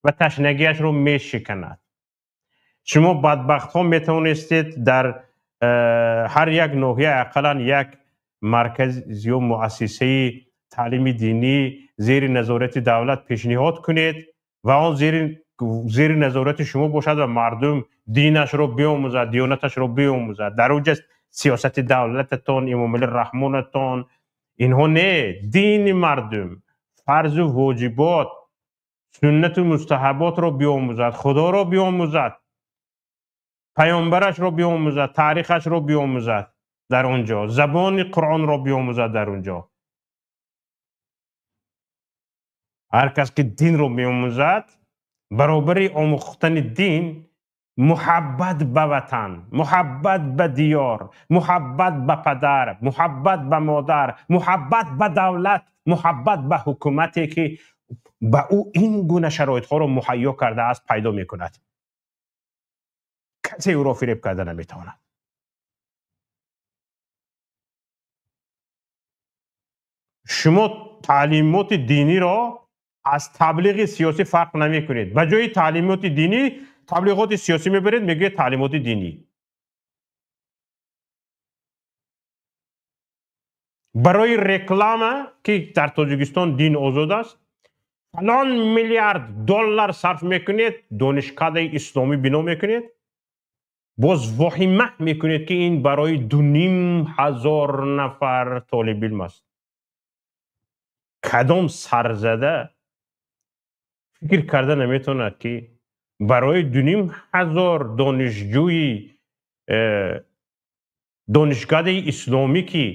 ва ташнагиашро мешиканад. Шумо бадбахтҳо метавонистед дар ҳар як ноҳия ақаллан як марказ ё муассисаи таълими динӣ зери назорати давлат пешниҳод кунед ва он зери назорати шумо бошад ва мардум динашро биомӯзад, диёнаташро биомӯзад. Дар онҷа сиёсати давлататон, Эмомалӣ Раҳмонатон, инҳо не, дини мардум, фарзу воҷибот, суннату мустаҳаботро биомӯзад, Худоро биомӯзад, паёмбарашро биомӯзад, таърихашро биомӯзад, дар он ҷо забони Қуръонро биомӯзад. Дар он ҷо ҳар кас ки динро меомӯзад, баробари омӯхтани дин муҳаббат ба ватан, муҳаббат ба диёр, муҳаббат ба падар, муҳаббат ба модар, муҳаббат ба давлат, муҳаббат ба ҳукумате ки ба ӯ ин гуна шароитҳоро муҳайё кардааст, пайдо мекунад. Касе ӯро фиреб карда наметавонад. Шумо таълимоти диниро аз таблиғи сиёсӣ фарқ намекунед. Ба ҷои таълимоти динӣ таблиғоти сиёсӣ мебаред, мегӯед таълимоти динӣ. Барои реклама, ки дар Тоҷикистон дин озод аст, фалон миллиард доллар сарф мекунед, донишкадаи исломӣ бино мекунед, боз воҳима мекунед, ки ин барои 2500 нафар толибилм аст. Кадом сарзада фикр карда наметавонад, ки барои 2500 донишҷӯи донишкадаи исломӣ, ки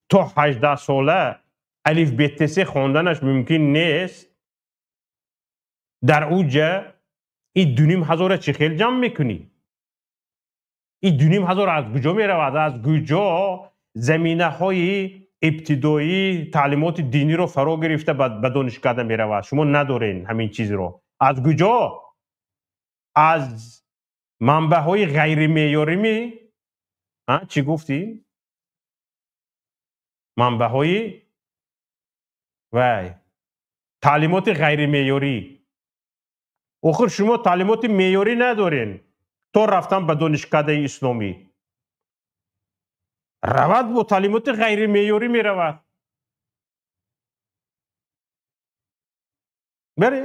то 18 сола алифбетесе хонданаш мумкин нест, дар уҷа ин 2500-ра чӣ хел ҷамъ мекунӣ? Ин 2500 аз куҷо меравад? Аз куҷо заминаҳои ибтидоӣ таълимоти диниро фаро гирифта ба донишкада меравад? Шумо надорен ҳамин чизро. Аз куҷо? Аз манбаъҳои ғайримеъёрӣ ми? Чӣ гуфтӣ? Манбаъҳои вай таълимоти ғайримеъёрӣ. Охир шумо таълимоти меъёрӣ надорен то рафтан ба донишкадаи исломӣ. Равад, бо таълимоти ғайримеъёрӣ меравад. Бале,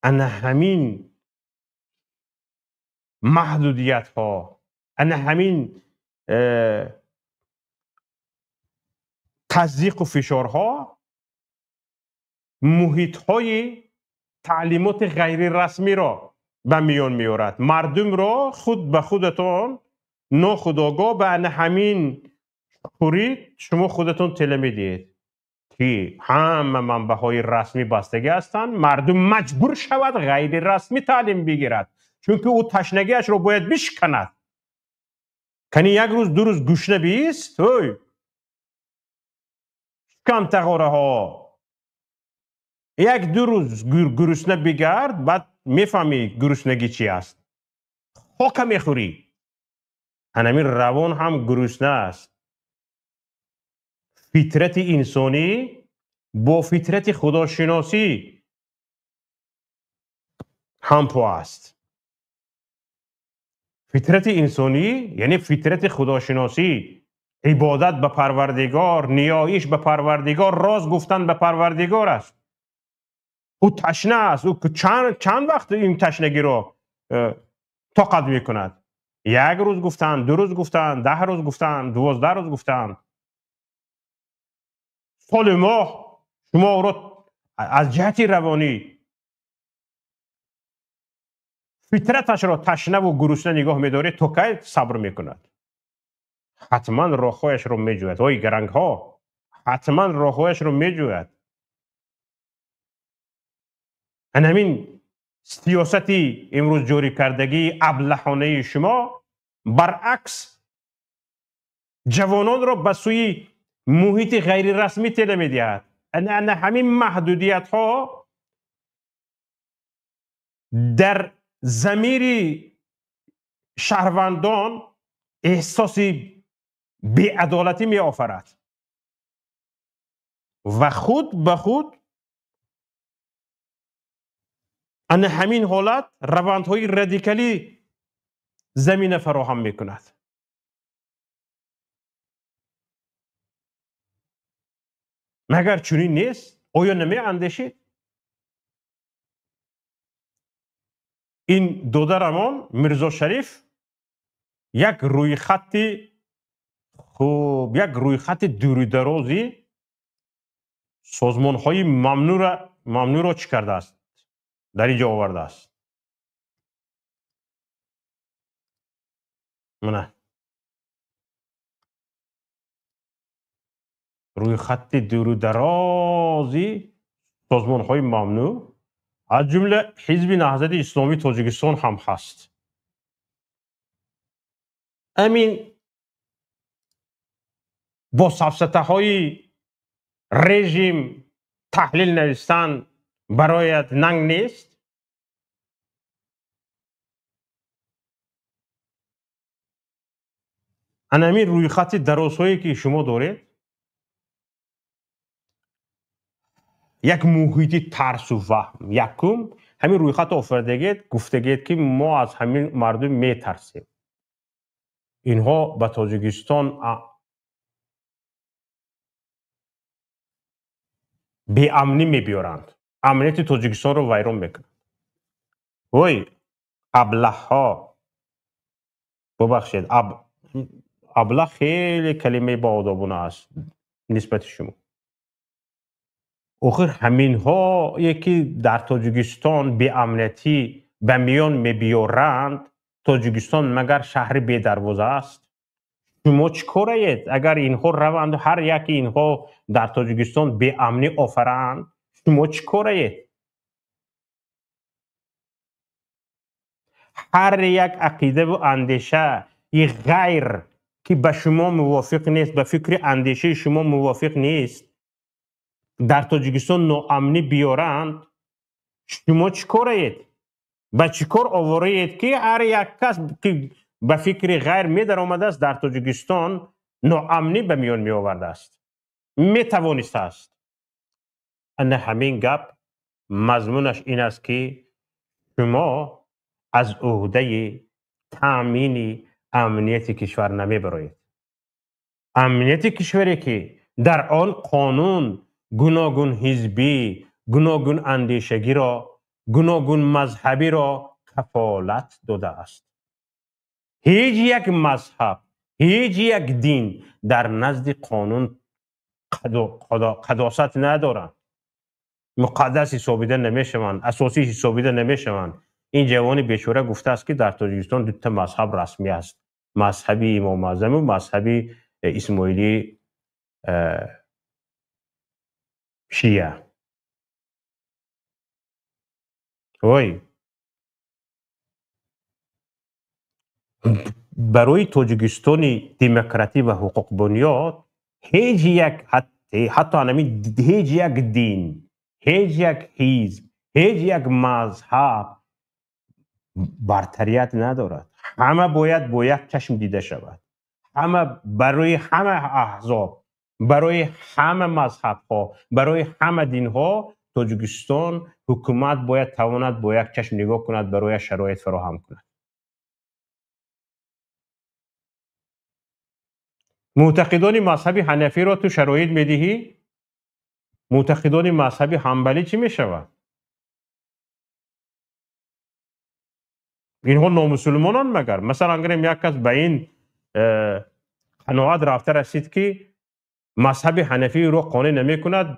ана ҳамин маҳдудиятҳо, ана ҳамин тазйиқу фишорҳо муҳитҳои таълимоти ғайрирасмиро ба миён меорад. Мардумро худ ба худатон нохудогоҳ ба ана ҳамин хурид шумо худатон тела медиҳед, ки ҳама манбаъҳои расмӣ бастагӣ ҳастанд, мардум маҷбур шавад ғайрирасмӣ таълим бигирад, чунки ӯ ташнагиашро бояд бишканад. Кани як рӯз, 2 рӯз гушна бист, ой, шикам тағораҳо, як ду рӯз гурусна бигард, баъд мефаҳмӣ гуруснагӣ чи аст, хока мехӯрӣ. Анамин равон ҳам гурусна аст. Фитрати инсонӣ бо фитрати худошиносӣ ҳампо аст. Фитрати инсонӣ, яъне фитрати худошиносӣ, ибодат ба Парвардигор, ниёиш ба Парвардигор, роз гуфтан ба Парвардигор аст. Ӯ ташна аст. Ӯ чанд вақт ин ташнагиро тоқат мекунад? Як рӯз гуфтанд, 2 рӯз гуфтанд, 10 рӯз гуфтанд, 12 рӯз гуфтанд. Соли моҳ шумо ӯро аз ҷиҳати равонӣ фитраташро ташнаву гурусна нигоҳ медоред, то кай сабр мекунад? Ҳатман роҳҳояшро меҷӯяд. Ой гарангҳо, ҳатман роҳҳояшро меҷӯяд. Ан ҳамин сиёсати имрӯз ҷорӣ кардагии аблаҳонаи шумо баръакс ҷавононро ба сӯи муҳити ғайрирасмӣ тела медиҳад. Ана ҳамин маҳдудиятҳо дар замири шаҳрвандон эҳсоси беадолатӣ меофарад ва худ ба худ ана ҳамин ҳолат равандҳои радикалӣ замина фароҳам мекунад. Магар чунин нест? Оё намеандешед? Ин додарамон Мирзо Шариф як рӯйхати хуб, як рӯйхати дурударози созмонҳои мамнӯъро чӣ кардааст? Дар ин ҷо овардааст. Мана рӯйхати дурударози созмонҳои мамнӯъ, аз ҷумла Ҳизби Наҳзати Исломии Тоҷикистон ҳам ҳаст. Амин бо сафсатаҳои режим таҳлил навистан бароят нанг нест? Ана ҳамин рӯйхати дарозҳое ки шумо доред, як муҳити тарсу ваҳм. Якум, ҳамин рӯйхат офаридагед, гуфтагед ки мо аз ҳамин мардум метарсем. Инҳо ба Тоҷикистон беамнӣ мебиёранд, амнияти Тоҷикистонро вайрон мекунанд. Ой, аблаҳҳо, бубахшед, аблаҳ хеле калимаи боодобона аст нисбати шумо. Охир ҳаминҳое ки дар Тоҷикистон беамниятӣ ба миён мебиёранд, Тоҷикистон магар шаҳри бедарвоза аст? Шумо чӣ кораед агар инҳо раванду ҳар яки инҳо дар Тоҷикистон беамнӣ офаранд? Шумо чӣ кораед? Ҳар як ақидаву андешаи ғайр ки ба шумо мувофиқ нест, ба фикри андешаи шумо мувофиқ нест, дар Тоҷикистон ноамнӣ биёранд, шумо чӣ кораед? Ба чӣ кор овораед ки ҳар як кас ки ба фикри ғайр медаромадааст, дар Тоҷикистон ноамнӣ ба миён меовардааст, метавонистааст? Ана ҳамин гап мазмунаш ин аст ки шумо аз ӯҳдаи таъмини амнияти кишвар намебароед. Амнияти кишваре ки дар он қонун гуногун ҳизбӣ, гуногун андешагиро, гуногун мазҳабиро кафолат додааст. Ҳеҷ як мазҳаб, ҳеҷ як дин дар назди қонун қадосат надоранд, муқаддас ҳисобида намешаванд, асосӣ ҳисобида намешаванд. Ин ҷавони бечора гуфтааст ки дар Тоҷикистон дута мазҳаб расмӣ аст: мазҳаби Имом Аъзаму мазҳаби Исмоили шия. Ой, барои Тоҷикистони демократӣ ва ҳуқуқбунёд ҳеҷ як ҳатто ҳамин ҳеҷ як дин, ҳеҷ як ҳизб, ҳеҷ як мазҳаб бартарият надорад. Ҳама бояд бо як чашм дида шавад. Ҳама барои ҳама аҳзоб, барои ҳама мазҳабҳо, барои ҳама динҳо Тоҷикистон ҳукумат бояд тавонад бо як чашм нигоҳ кунад, барои шароит фароҳам кунад. Мӯътақидони мазҳаби ҳанафиро ту шароит медиҳӣ, мӯътақидони мазҳаби ҳанбалӣ чӣ мешавад? Инҳо номусулмонанд магар? Масалан гирем, як кас ба ин қаноат рафта расид, ки мазҳаби ҳанафиро қонеъ намекунад,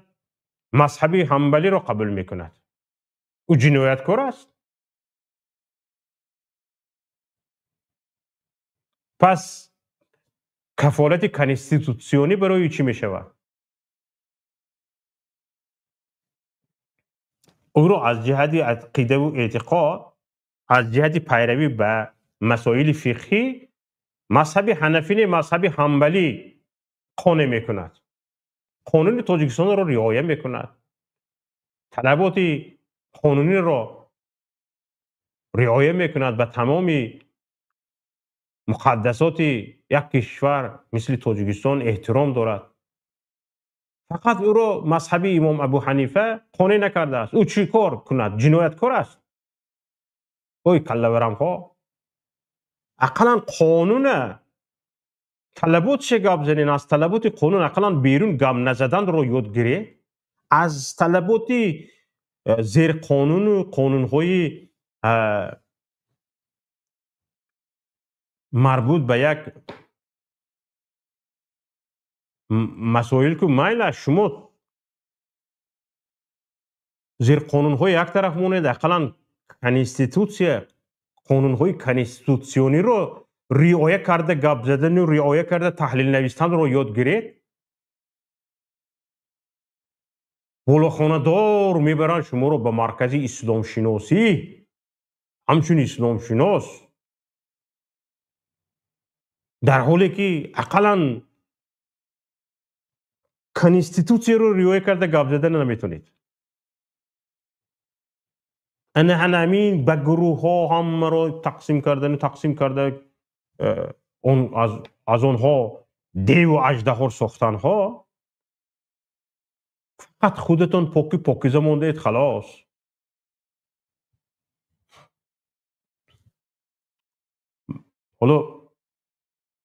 мазҳаби ҳанбалиро қабул мекунад. Ӯ ҷинояткор аст. Пас кафолати конститутсионӣ барои чӣ мешавад? Ӯро аз ҷиҳати ақидаву эътиқод, аз ҷиҳати пайравӣ ба масоили фиқҳӣ мазҳаби ҳанафӣ не, мазҳаби ҳанбалӣ қонеъ мекунад. Қонуни Тоҷикистонро риоя мекунад, талаботи қонуниро риоя мекунад, ба тамоми муқаддасоти як кишвар мисли Тоҷикистон эҳтиром дорад. Фақат ӯро мазҳаби имом Абу Ҳанифа қонеъ накардааст. Ӯ чӣ кор кунад? Ҷинояткор аст? Ой каллаварамҳо, ақаллан қонуна талаботше гап занен, аз талаботи қонун ақаллан берун гап назаданро ёд гиред, аз талаботи зерқонуну қонунҳои марбут ба як масоил ку майла, шумо зерқонунҳои як тараф монед, ақаллан конститутсия, қонунҳои конститутсиониро риоя карда гап задану риоя карда таҳлил навистанро ёд гиред. Болохонадор мебаранд шуморо ба маркази исломшиносӣ, ҳамчун исломшинос, дар ҳоле ки ақаллан конститутсияро риоя карда гап задан наметонед. Ана ҳамин ба гурӯҳҳо ҳамаро тақсим кардану тақсим карда аз онҳо деву аждаҳор сохтанҳо, фақат худатон поки покиза мондаед, халос. Ҳоло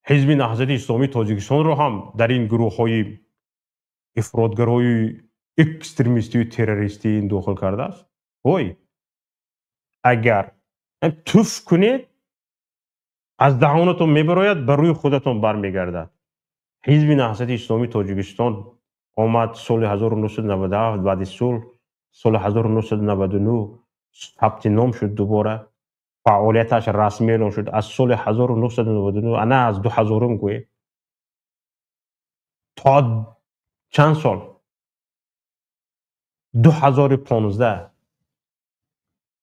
Ҳизби Наҳзати Исломии Тоҷикистонро ҳам дар ин гурӯҳҳои ифротгарои экстремистию террористӣ ин дохил кардааст. Ой, агар туф кунед, аз даҳонатон мебарояд, ба рӯи худатон бармегардад. Ҳизби Наҳзати Исломии Тоҷикистон омад соли 1997, баъди сулҳ, соли 1999 сабти ном шуд, дубора фаъолияташ расмӣ эълон шуд. Аз соли 1999, ана аз 2000 гӯем, то чанд сол, 2015,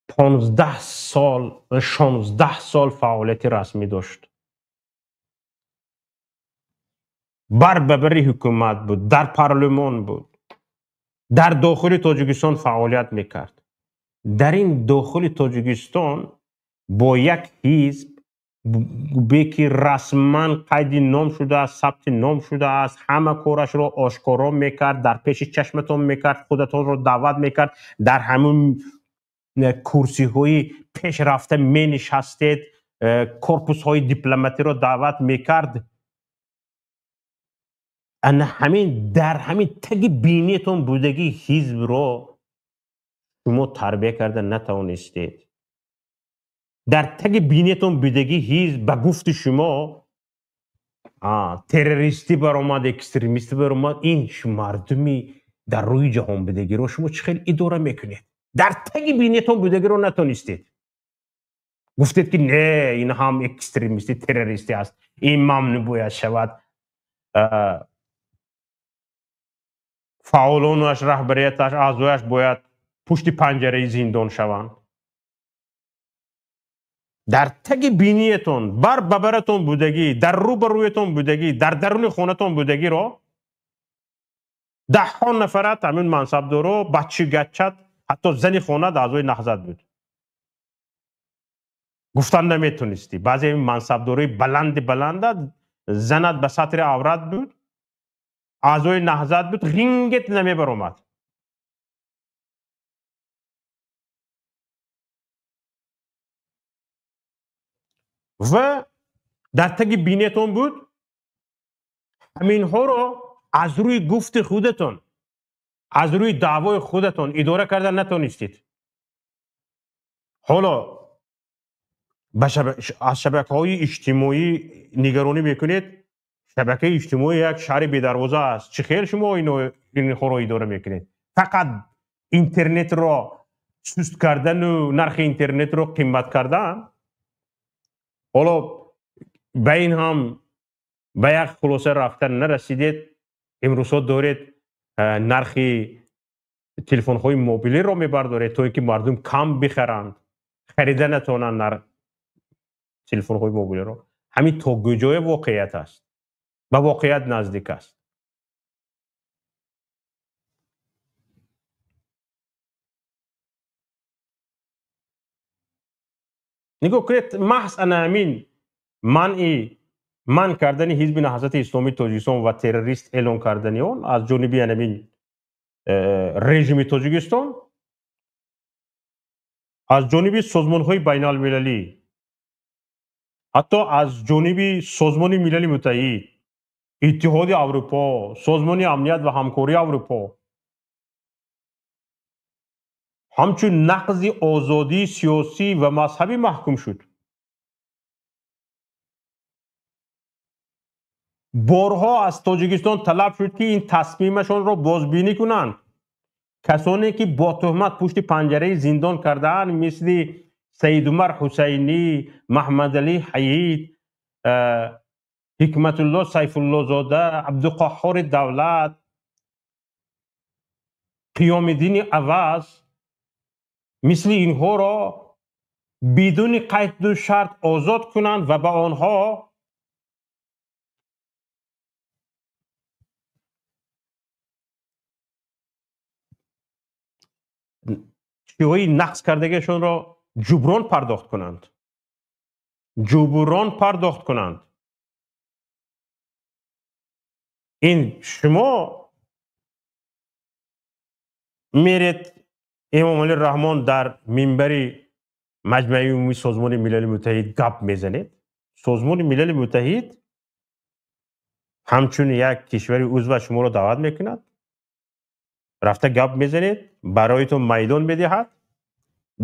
15 сол, 16 сол фаъолияти расмӣ дошт. Бар ба бари ҳукумат буд, дар парлумон буд, дар дохили Тоҷикистон фаъолият мекард. Дар ин дохили Тоҷикистон бо як ҳизб ки расман қайди ном шудааст, сабти ном шудааст, ҳама корашро ошкоро мекард, дар пеши чашматон мекард, худатонро даъват мекард, дар ҳамун курсиҳои пешрафта менишастед, корпусҳои дипломатиро даъват мекард. Ана ҳамин дар ҳамин таги бинитон будагии ҳизбро шумо тарбия карда натавонистед. Дар таги бинитон будагии ҳизб ба гуфти шумо террористӣ баромад, экстремистӣ баромад. Ин мардуми дар рӯи ҷаҳон будагиро шумо чӣ хел идора мекунед? Дар таги бинитон будагиро натонистед. Гуфтед ки не, ин ҳам экстремистӣ, террористӣ аст, ин мамнӯъ бояд шавад. Фаъолонаш, раҳбарияташ, аъзояш бояд пушти панҷараи зиндон шаванд. Дар таги биниятон, бар ба баратон будагӣ, дар рӯ ба рӯятон будагӣ, дар даруни хонатон будагиро даҳҳо нафарат ҳамин мансабдоро, бачи гачат, ҳатто зани хонат аъзои Наҳзат буд. Гуфтан наметонистӣ. Баъзе мансабдорои баланди баланда занат ба сатри аврат буд, аъзои Наҳзат буд, ғингет намебаромад. Ва дар таги бинетон буд, ҳаминҳоро аз рӯи гуфти худатон, аз рӯи даъвои худатон идора карда натонистед. Ҳоло Аз шабакаҳои иҷтимоӣ нигаронӣ мекунед. Шабакаи иҷтимоӣ як шаҳри бедарвоза аст. Чӣ хел шумо инҳоро идора мекунед? Фақат интернетро суст кардану нархи интернетро қимат кардан. Ҳоло ба ин ҳам ба як хулоса рафтан нарасидед. Имрӯзҳо доред нархи телефонҳои мобилиро мебардоред, то ин ки мардум кам бихаранд, харида натавонанд нарх телефонҳои мобилиро. Ҳамин то куҷое воқеият аст? Ба воқеият наздик аст. Нигоҳ кунед, маҳз ана ҳамин манъи манъ кардани ҳизби Наҳзати Исломии Тоҷикистон ва террорист эълон кардани он аз ҷониби ҳамин режими Тоҷикистон, аз ҷониби созмонҳои байналмилалӣ, ҳатто аз ҷониби Созмони Милали Муттаҳид, Иттиҳоди Аврупо, Созмони Амният ва Ҳамкории Аврупо ҳамчун нақзи озодии сиёсӣ ва мазҳабӣ маҳкум шуд. Борҳо аз Тоҷикистон талаб шуд, ки ин тасмимашонро бозбинӣ кунанд. Касоне ки бо туҳмат пушти панҷараи зиндон кардаанд, мисли Саидумар Ҳусайнӣ, Маҳмадалӣ Ҳаид, Ҳикматулло Сайфуллозода, Абдуқаҳҳори Давлат, Қиёмиддини Аваз, мисли инҳоро бидуни қайду шарт озод кунанд ва ба онҳо чиҳои нақз кардагиашонро ҷуброн пардохт кунанд. Ҷуброн пардохт кунанд. Ин шумо меред Эмомалӣ Раҳмон дар минбари Маҷмаи Умумии Созмони Милали Муттаҳид гап мезанед. Созмони Милали Муттаҳид ҳамчун як кишвари узва шуморо даъват мекунад. Рафта гап мезанед, бароитон майдон медиҳад.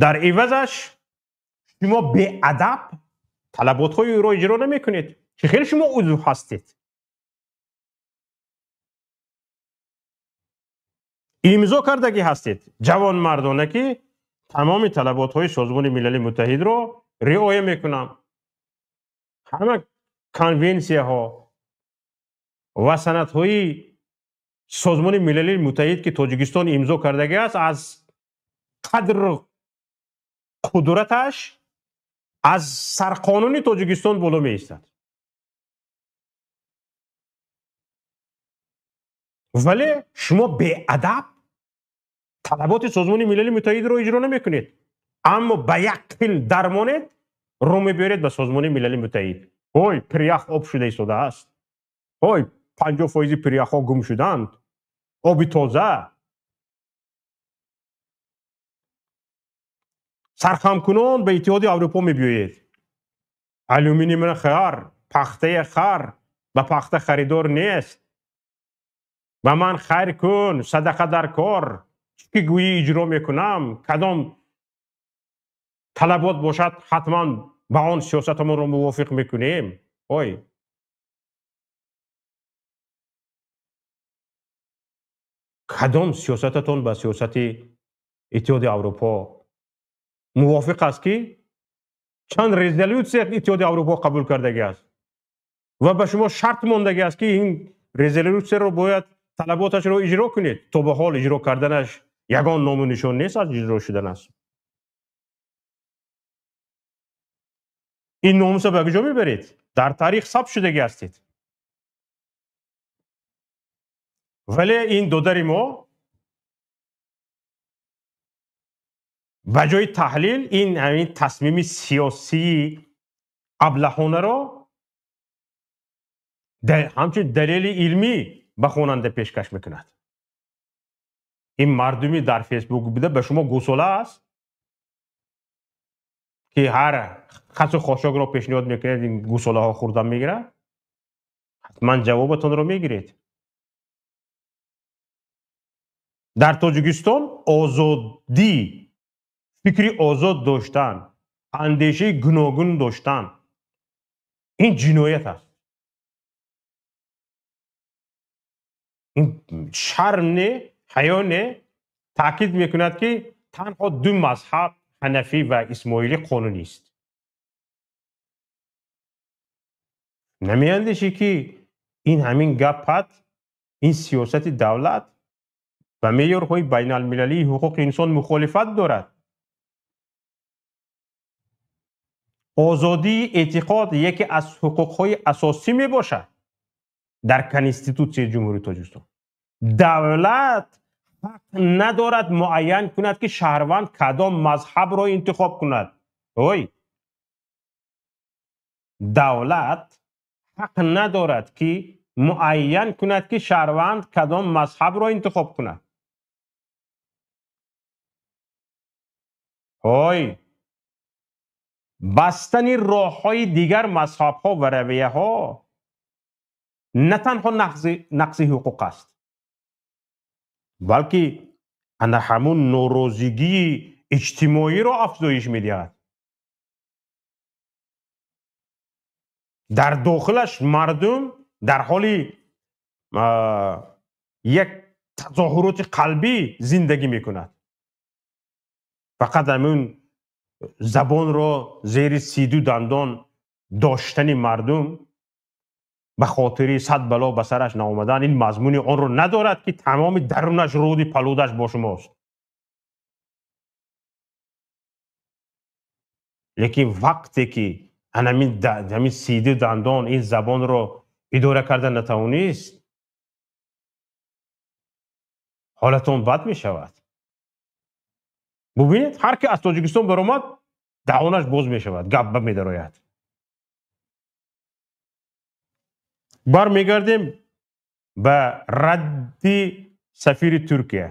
Дар ивазаш шумо беадаб талаботҳои ӯро иҷро намекунед. Чӣ хел шумо узв ҳастед? Имзо кардагӣ ҳастед ҷавонмардона, ки тамоми талаботҳои Созмони Милали Муттаҳидро риоя мекунам. Ҳама конвенсияҳо ва санадҳои Созмони Милали Муттаҳид, ки Тоҷикистон имзо кардагӣ аст, аз қадру қудраташ аз сарқонуни Тоҷикистон боло меистад. Вале шумо беадаб талаботи Созмони Милали Муттаҳидро иҷро намекунед, аммо ба як қил дармонед, рӯ мебиёред ба Созмони Милали Муттаҳид. Ой, пирях об шуда истодааст. Ой, 50% пиряхҳо гум шуданд. Оби тоза. Сархамкунон ба Иттиҳоди Аврупо мебиёед. Алюминиумро хар, пахтаи хар, ба пахта харидор нест. Ба ман хайр кун, садақа дар кор, чӣ ки гӯӣ иҷро мекунам, кадом талабот бошад, ҳатман ба он сиёсатамонро мувофиқ мекунем. Ой, кадом сиёсататон ба сиёсати Иттиҳоди Аврупо мувофиқ аст, ки чанд резолюсия Иттиҳоди Аврупо қабул кардагӣ аст ва ба шумо шарт мондагӣ аст, ки ин резолюсияро бояд талаботашро иҷро кунед. То ба ҳол иҷро карданаш ягон ному нишон нест аз иҷро шудан аст. Ин номуса ба куҷо мебаред? Дар таърих сабт шудагӣ ҳастед. Вале ин додари мо ба ҷои таҳлил ин ҳамин тасмими сиёсии аблаҳонаро ҳамчун далели илмӣ ба хонанда пешкаш мекунад. Ин мардуми дар Фейсбук буда ба шумо гусола аст, ки ҳар хасу хошокро пешниҳод мекунед, ин гусолаҳо хӯрдан мегирад. Ҳатман ҷавобатонро мегиред. Дар Тоҷикистон озодӣ, фикри озод доштан, андешаи гуногун доштан ин ҷиноят аст. Ин шарм не, ҳаё не. Таъкид мекунад, ки танҳо ду мазҳаб, ҳанафӣ ва исмоилӣ, қонунист. Намеандешӣ, ки ин ҳамин гапат, ин сиёсати давлат ба меъёрҳои байналмилалии ҳуқуқи инсон мухолифат дорад? Озодии эътиқод яке аз ҳуқуқҳои асосӣ мебошад дар Конститутсияи Ҷумҳурии Тоҷикистон. Давлат ҳақ надорад муайян кунад, ки шаҳрванд кадом мазҳабро интихоб кунад. Ой, давлат ҳақ надорад, ки муайян кунад, ки шаҳрванд кадом мазҳабро интихоб кунад. Ой, бастани роҳҳои дигар мазҳабҳо ва равияҳо на танҳо нақзи ҳуқуқ аст, балки ана ҳамун норозигии иҷтимоиро афзоиш медиҳад. Дар дохилаш мардум дар ҳоли як тазоҳуроти қалбӣ зиндагӣ мекунад. Фақат ҳамун забонро зери сиду дандон доштани мардум ба хотири сад бало ба сараш наомадан ин мазмуни онро надорад, ки тамоми дарунаш руди палудаш бо шумост. Лекин вақте ки ҳамин сиду дандон ин забонро идора карда натавонист, ҳолатон бад мешавад. Бубинед, ҳар ки аз Тоҷикистон баромад, даҳонаш боз мешавад, гап ба медарояд. Бармегардем ба радди сафири Туркия.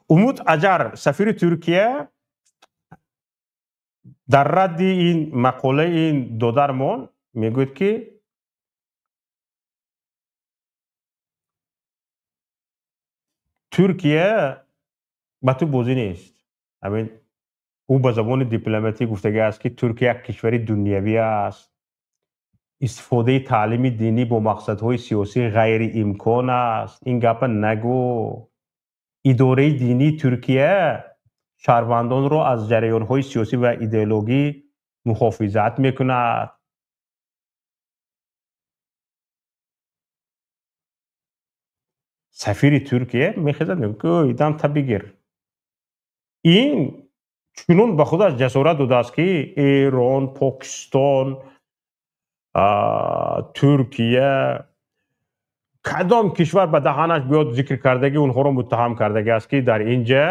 Умуд Аҷар, сафири Туркия, дар радди ин мақолаи ин додармон мегӯяд, ки Туркия ба ту бозӣ нест. Ҳамин ӯ ба забони дипломатӣ гуфтагӣ аст, ки Туркия як кишвари дунявӣ аст, истифодаи таълими динӣ бо мақсадҳои сиёсӣ ғайриимкон аст. Ин гапа нагӯ. Идораи динии Туркия шаҳрвандонро аз ҷараёнҳои сиёсӣ ва идеологӣ муҳофизат мекунад. Сафири Туркия мехезад, мегӯяд, ки дам та бигир. Ин чунон ба худаш ҷасорат додааст, ки Эрон, Покистон, Туркия, кадом кишвар ба даҳанаш биёд зикр кардагӣ, онҳоро муттаҳам кардагӣ аст, ки дар ин ҷа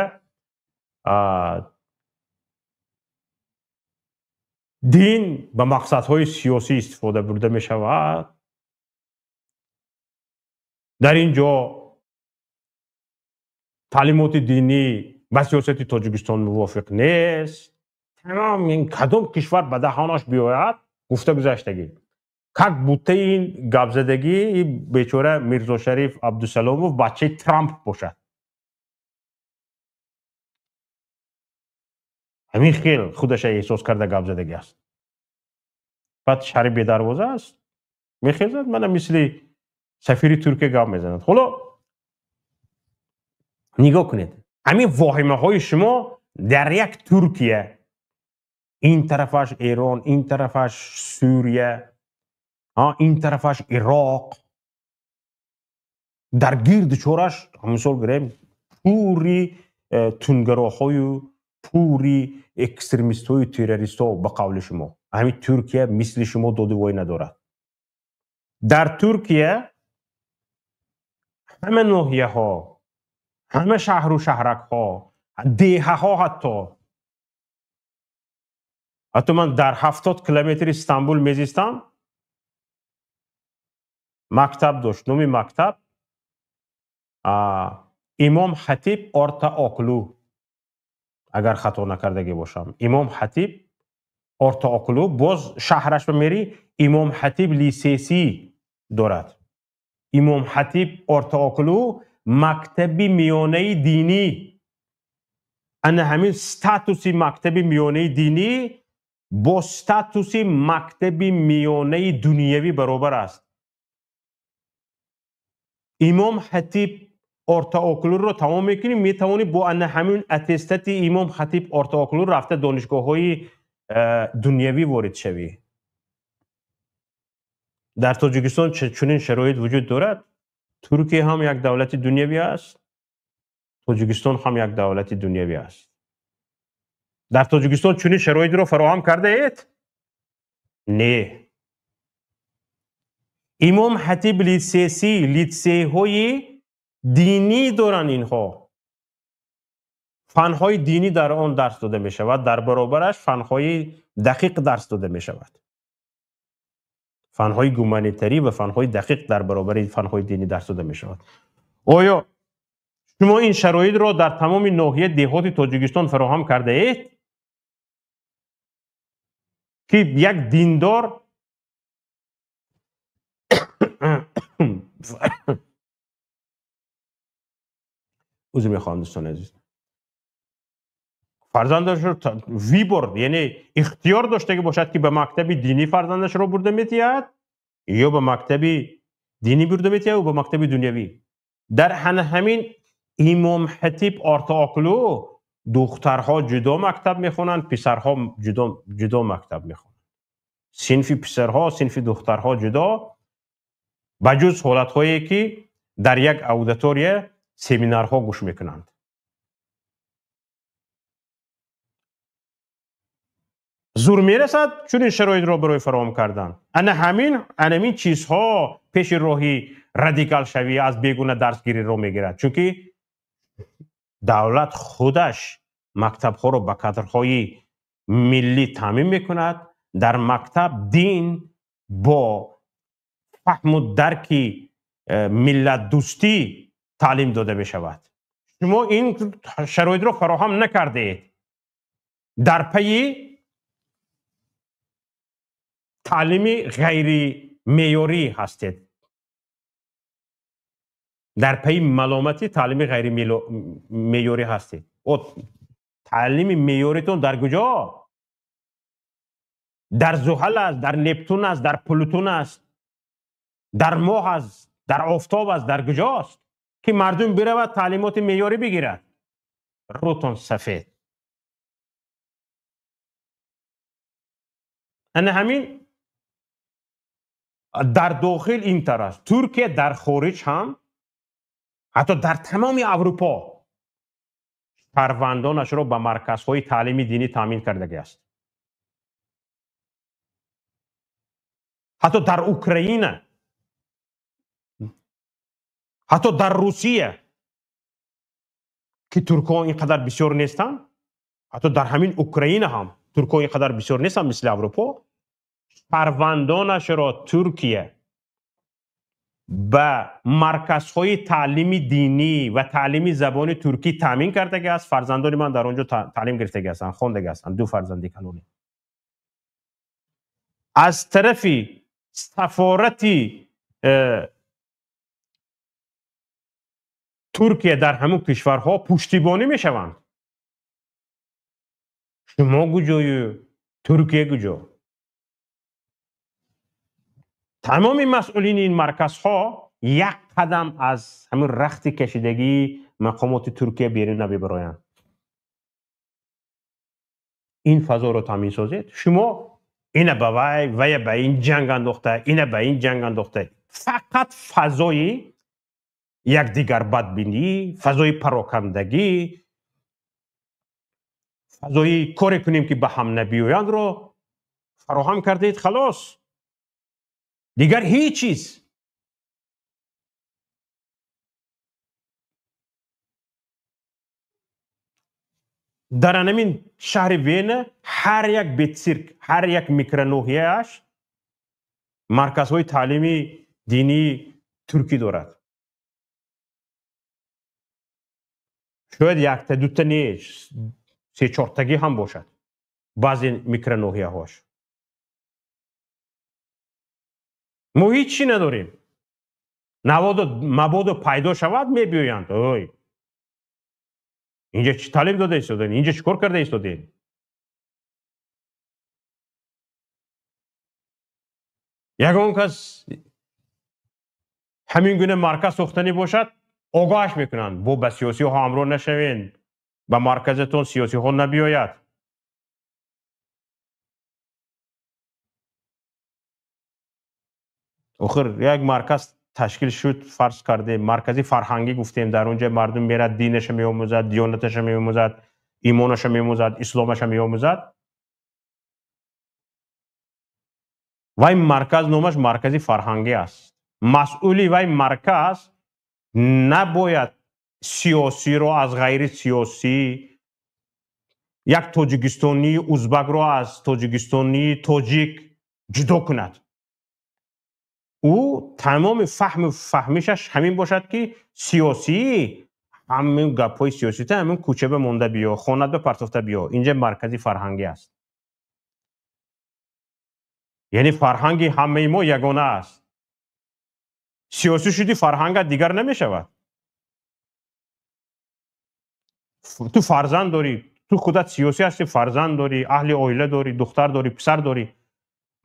дин ба мақсадҳои сиёсӣ истифода бурда мешавад, дар ин ҷо таълимоти динӣ ба сиёсати Тоҷикистон мувофиқ нест. Тамом ин кадом кишвар ба даҳонаш биёяд, гуфта гузаштагӣ. Как будто ин гапзадагӣ бечора Мирзошариф Абдусаломов бачаи Трамп бошад. Ҳамин хел худаша эҳсос карда гапзадагӣ аст. Баъд шаҳри бедарвоза аст, мехезад, мана мисли сафири Туркия гап мезанад. Ҳоло нигоҳ кунед, ҳамин воҳимаҳои шумо дар як Туркия, ин тарафаш Эрон, ин тарафаш Сурия, ин тарафаш Ироқ, дар гирду чораш, мисол гирем, пури тунгароҳою пури экстремистҳою террористҳо. Ба қавли шумо, ҳамин Туркия мисли шумо додувой надорад. Дар Туркия ҳама ноҳияҳо, ҳама шаҳру шаҳракҳо, деҳаҳо, ҳатто ман дар 70 километри Истанбул мезистам, мактаб дошт, номи мактаб Имом Хатиб Орта Оклу, агар хато накардагӣ бошам, Имом Хатиб Орта Оклу. Боз шаҳраш ба мери, Имом Хатиб Лисесӣ дорад. Имом Хатиб Орта Оклу, мактаби миёнаи динӣ. Ана ҳамин статуси мактаби миёнаи динӣ бо статуси мактаби миёнаи дунявӣ баробар аст. Имом Хатиб ортаокулуро тамом мекунӣ, метавонӣ бо ана ҳамин аттестати Имом Хатиб ортаокулу рафта донишгоҳҳои дунявӣ ворид шавӣ. Дар Тоҷикистон чунин шароит вуҷуд дорад? Туркия ҳам як давлати дунявӣ аст, Тоҷикистон ҳам як давлати дунявӣ аст. Дар Тоҷикистон чунин шароитро фароҳам кардаед? Не. Имом Хатиб литсейси, литсейҳои динӣ доранд инҳо. Фанҳои динӣ дар он дарс дода мешавад, дар баробараш фанҳои дақиқ дарс дода мешавад. Фанҳои гуманитарӣ ва фанҳои дақиқ дар баробари фанҳои динӣ дарс дода мешавад. Оё шумо ин шароитро дар тамоми ноҳия деҳоти Тоҷикистон фароҳам кардаед, ки як диндор узр мехоҳам, дӯстони азиз, фарзандашро вибор, яъне ихтиёр доштагӣ бошад, ки ба мактаби динӣ фарзандашро бурда метиҳад ё ба мактаби динӣ бурда метиҳад ё ба мактаби дунявӣ. Дар ҳамин Имом Хатиб ортаоклу духтарҳо ҷудо мактаб мехонанд, писарҳо ҷудо мактаб мехонанд. Синфи писарҳо, синфи духтарҳо ҷудо, ба ҷуз ҳолатҳое ки дар як аудитория семинарҳо гӯш мекунанд. Зур мерасад чунин шароитро барои фароҳам кардан. Ана ҳамин чизҳо пеши роҳи радикалшавӣ аз бегуна дарсгириро мегирад, чунки давлат худаш мактабҳоро ба кадрҳои миллӣ таъмин мекунад. Дар мактаб дин бо фаҳму дарки миллатдӯстӣ таълим дода мешавад. Шумо ин шароитро фароҳам накардаед. Дар пайи таълими ғайримеъёрӣ ҳастед, дар пайи маломати таълими ғайримеъёрӣ ҳастед. Таълими меъёритон дар куҷо? Дар Зуҳал аст, дар Нептун аст, дар Плутон аст, дар моҳ аст, дар офтоб аст, дар куҷост ки мардум биравад таълимоти меъёрӣ бигирад? Рӯтон сафед. Ана ҳамин дар дохил ин тар аст. Туркия дар хориҷ ҳам, ҳатто дар тамоми Аврупо шаҳрвандонашро ба марказҳои таълими динӣ таъмин кардагӣ аст. Ҳатто дар Украина, ҳатто дар Русия, ки туркҳо ин қадар бисёр нестанд, ҳатто дар ҳамин Украина ҳам туркҳо ин қадар бисёр нестанд мисли Аврупо, шаҳрвандонашро Туркия ба марказҳои таълими динӣ ва таълими забони туркӣ таъмин кардагӣ аст. Фарзандони ман дар он ҷо таълим гирифтагӣ ҳастанд, хондагӣ ҳастанд, ду фарзанди калонӣ. Аз тарафи сафорати Туркия дар ҳамон кишварҳо пуштибонӣ мешаванд. Шумо куҷою Туркия куҷо? Тамоми масъулини ин марказҳо як қадам аз ҳамин рахти кашидагии мақомоти Туркия берун намебароянд. Ин фазоро таъмин созед. Шумо ина ба вай, вая ба ин ҷанг андохта, ина ба ин ҷанг андохта. Фақат фазои якдигар бадбинӣ, фазои парокандагӣ, фазои коре кунем ки ба ҳам набиёяндро фароҳам кардаед, халос. Дигар ҳеҷ чиз. Дар ҳамин шаҳри Вена ҳар як бетсирк, ҳар як микроноҳияаш марказҳои таълими динии туркӣ дорад. Шояд якта дута не, се чортагӣ ҳам бошад баъзе микроноҳияҳош. Мо ҳеҷ чӣ надорем. Мабодо пайдо шавад, мебиёянд. Ой, Инҷа чӣ таълим дода истодед? Инҷа чӣ кор карда истодед? Ягон кас ҳамин гуна марказ сохтанӣ бошад, огоҳаш мекунанд. Бо ба сиёсиҳо ҳамроҳ нашавед, ба марказатон сиёсиҳо набиёяд. Охир як марказ ташкил шуд, фарз кардем, маркази фарҳангӣ гуфтем, дар он ҷо мардум мерад, динаша меомӯзад, диёнаташа меомӯзад, имонаша меомӯзад, исломаша меомӯзад. Вай марказ номаш маркази фарҳангӣ аст. Масъули вай марказ набояд сиёсиро аз ғайри сиёсӣ, як тоҷикистонии узбакро аз тоҷикистонии тоҷик ҷудо кунад. Ӯ тамоми фаҳму фаҳмишаш ҳамин бошад, ки сиёсӣ ҳамин гапҳои сиёсита ҳамин кӯчаба монда биё, хонатба партофта биё. Инҷа маркази фарҳангӣ аст. Яъне фарҳанги ҳамаи мо ягона аст. Сиёсӣ шуди фарҳангат дигар намешавад. Ту фарзанд дорӣ, ту худат сиёсӣ ҳастӣ, фарзанд дорӣ, аҳли оила дорӣ, духтар дорӣ, писар дорӣ.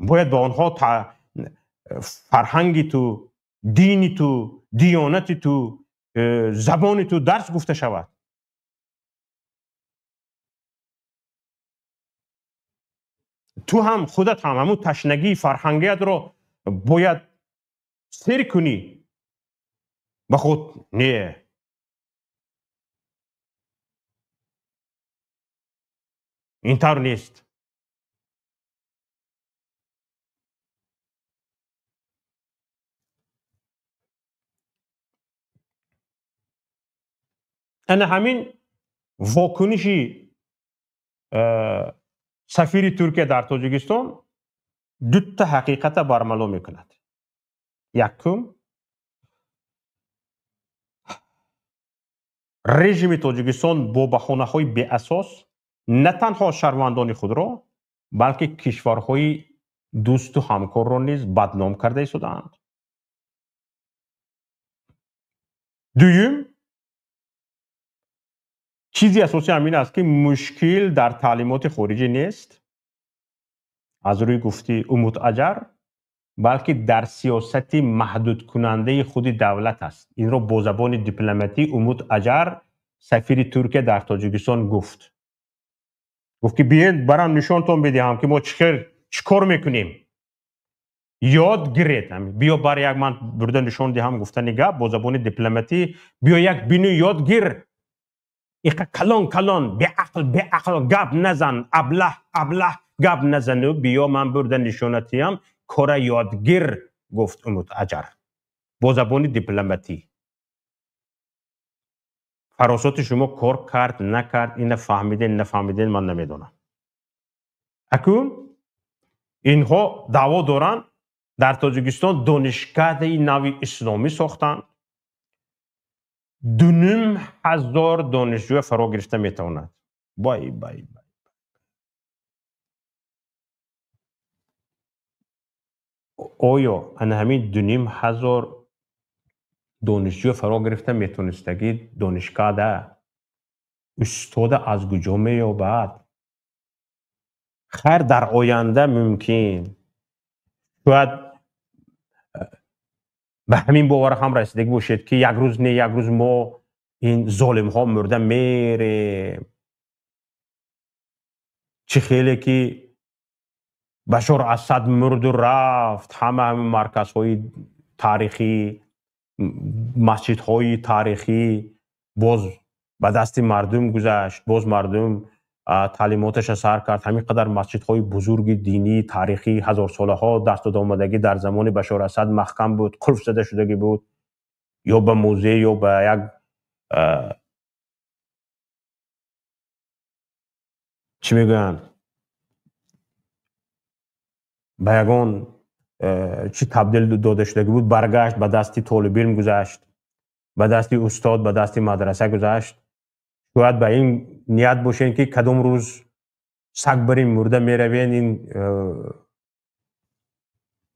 Бояд ба онҳо фарҳанги ту, дини ту, диёнати ту, забони ту дарс гуфта шавад. Ту ҳам худат ҳам ҳамун ташнагии фарҳангиятро бояд сер кунӣ ба худ. Не, ин тавр нест. Ана ҳамин вокуниши сафири Туркия дар Тоҷикистон дута ҳақиқата бармало мекунад. Якум, режими Тоҷикистон бо баҳонаҳои беасос на танҳо шаҳрвандони худро, балки кишварҳои дӯсту ҳамкорро низ бадном карда истодаанд. Дуюм, чизи асосӣ ҳамин аст, ки мушкил дар таълимоти хориҷӣ нест, аз рӯи гуфти Умут Аҷар, балки дар сиёсати маҳдудкунандаи худи давлат аст. Инро бо забони дипломатӣ Умут Аҷар, сафири Туркия дар Тоҷикистон, гуфт. Гуфт, ки биёед барам нишонтон бидиҳам, ки мо чӣ кор мекунем. Ёд гиред. Биё бар як ман бурда нишон диҳам, гуфтани гап бо забони дипломатӣ, биё як бину ёд гир. Иқа калон калон беақл беақл гап назан, аблаҳ аблаҳ гап назану биё ман бурда нишонатиям, кора ёдгир, гуфт Умут Аҷар бо забони дипломатӣ. Фаросати шумо кор кард накард, ина фаҳмиден нафаҳмиден ман намедонам. Акун инҳо даъво доранд, дар Тоҷикистон донишкадаи нави исломӣ сохтанд, 2500 донишҷӯя фаро гирифта метавонад. Бай бай бай. Оё ана ҳамин 2500 донишҷӯя фаро гирифта метонистагӣ донишкада устода аз куҷо меёбад? Хайр, дар оянда мумкин шояд ба ҳамин бовар ҳам расидагӣ бошед, ки як рӯз не як рӯз мо ин золимҳо мурда мерем. Чӣ хеле ки Башор Асад мурду рафт, ҳама ҳамин марказҳои таърихӣ, масҷидҳои таърихӣ боз ба дасти мардум гузашт, боз мардум таълимоташа сар кард. Ҳамин қадар масҷидҳои бузурги динӣ, таърихӣ, ҳазорсолаҳо даст дода омадагӣ дар замони Башор Асад маҳкам буд, қулф зада шудагӣ буд, ё ба музей, ё ба як чӣ мегӯянд, ба ягон чӣ табдил дода шудагӣ буд, баргашт ба дасти толибилм гузашт, ба дасти устод, ба дасти мадраса гузашт. Шояд ба ин ният бошем, ки кадом рӯз саг барин мурда меравен, ин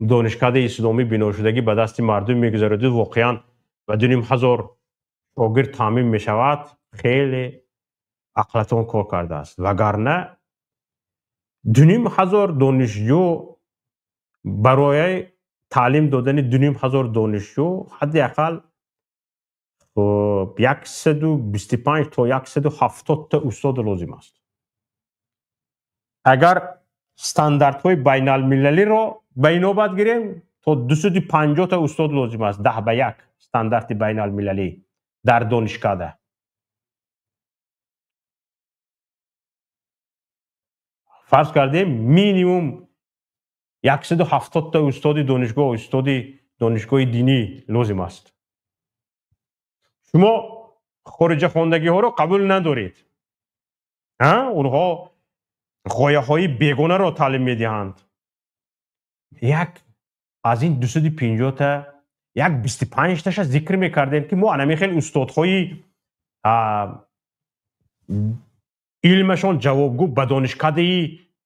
донишкадаи исломӣ биношудагӣ ба дасти мардум мегузараду воқеан ба 2500 шогирд таъмин мешавад. Хеле Ақлатон кор кардааст, вагарна 2500 донишҷӯ барои таълим додани 2500 донишҷӯ ҳадди ақал 125 то 170 та устод лозим аст. Агар стандартҳои байналмилалиро ба инобат гирем, то 250 та устод лозим аст, 10 ба 1 стандарти байналмилалӣ дар донишкада. Фарз кардем, минимум 170 та устоди донишгоҳ, устоди донишгоҳи динӣ лозим аст. Шумо хориҷа хондагиҳоро қабул надоред, онҳо ғояҳои бегонаро таълим медиҳанд. Як аз ин 250 та як 25 таша зикр мекардем, ки мо анами хел устодҳои илмашон ҷавобгӯ ба донишкадаи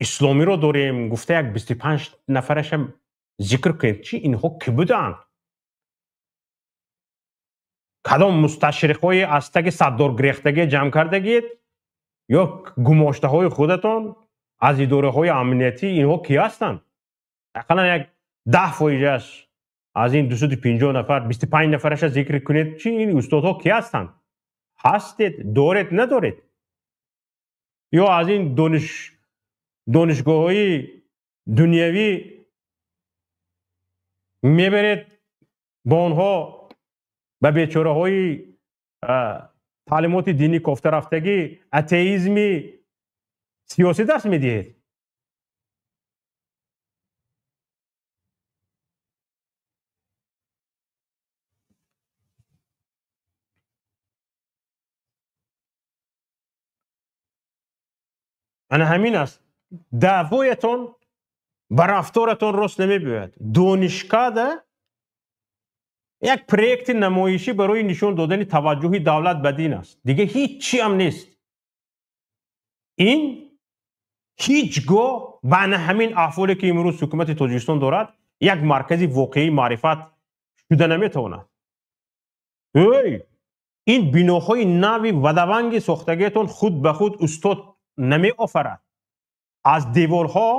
исломиро дорем гуфта, як 25 нафарашам зикр кунед. Чи инҳо кӣ буданд? Кадом мусташриқҳои аз таги саддоргирехтагӣ ҷамъ кардагид ё гумоштаҳои худатон аз идораҳои амниятӣ? Инҳо кӣ ҳастанд? Ақаллан як 10 фоизаш аз ин 250 нафар, 25 нафараша зикр кунед. Чи ин устодҳо кӣ ҳастанд? Ҳастед, доред, надоред? Ё аз ин донишгоҳҳои дунявӣ мебаред, бо онҳо ба бечораҳои таълимоти динӣ кофта рафтагӣ атеизми сиёсӣ дарс медиҳед? Ана ҳамин аст даъвоятон, ба рафторатон рост намебиёяд. Донишкада як проекти намоишӣ барои нишон додани таваҷҷӯҳи давлат ба дин аст, дига ҳеҷ чиам нест. Ин ҳеҷ гоҳ ба ана ҳамин аҳволе, ки имрӯз ҳукумати Тоҷикистон дорад, як маркази воқеии маърифат шуда наметавонад. Эй, ин биноҳои нави вадаванги сохтагиятон худ ба худ устод намеофарад, аз деворҳо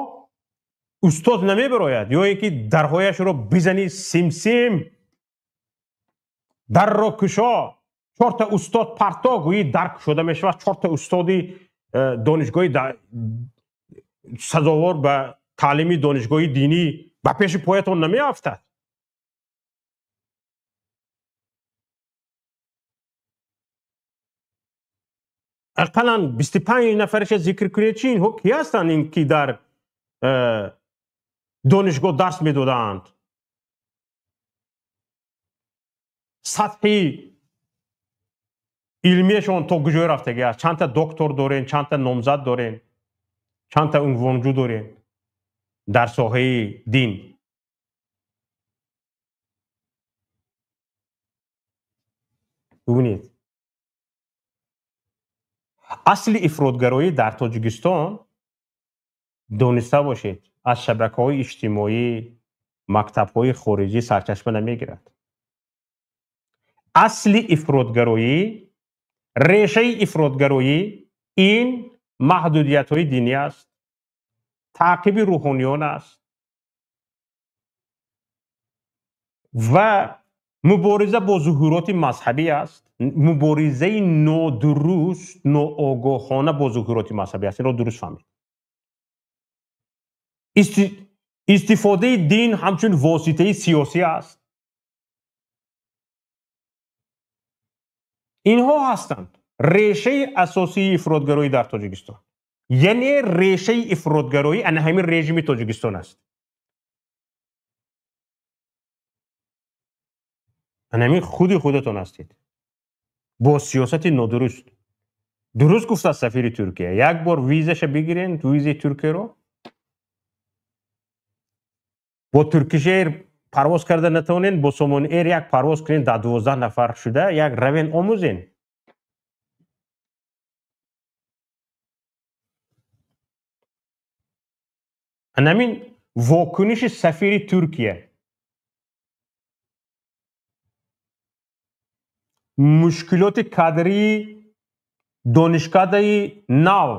устод намебарояд. Ё ин ки дарҳояшро бизанӣ, симсим, дарро кушо, чорта устод парто, гӯӣ дар кушода мешавад, чорта устоди донишгоҳи сазовор ба таълими донишгоҳи динӣ ба пеши поятон намеафтад. Ақаллан 25 нафараша зикр кунед. Чи инҳо кӣ ҳастанд, ин ки дар донишгоҳ дарс медодаанд? Сатҳи илмиашон то куҷо рафтагӣ аст? Чандта доктор дорем, чандта номзад дорем, чандта унвонҷӯ дорем дар соҳаи дин? Бубинед, асли ифротгароӣ дар Тоҷикистон, дониста бошед, аз шабакаҳои иҷтимоӣ, мактабҳои хориҷӣ сарчашма намегирад. Асли ифротгароӣ, решаи ифротгароӣ ин маҳдудиятҳои динӣ аст, таъқиби рӯҳониён аст ва мубориза бо зуҳуроти мазҳабӣ аст, муборизаи нодуруст, ноогоҳона бо зуҳуроти мазҳабӣ аст. Инро дуруст фаҳмед. Истифодаи дин ҳамчун воситаи сиёсӣ аст. Инҳо ҳастанд решаи асосии ифротгароӣ дар Тоҷикистон. Яъне решаи ифротгароӣ ана ҳамин режими Тоҷикистон аст, ана ҳамин худи худатон ҳастед бо сиёсати нодуруст. Дуруст гуфтааст сафири Туркия: як бор визаша бигирен, визаи Туркияро, бо Туркиш Эйр парвоз карда натавонен, бо Сомон Эйр як парвоз кунен, дар 12 нафар шуда як равен, омӯзен. Анамин вокуниши сафири Туркия, мушкилоти кадрии Донишкадаи нав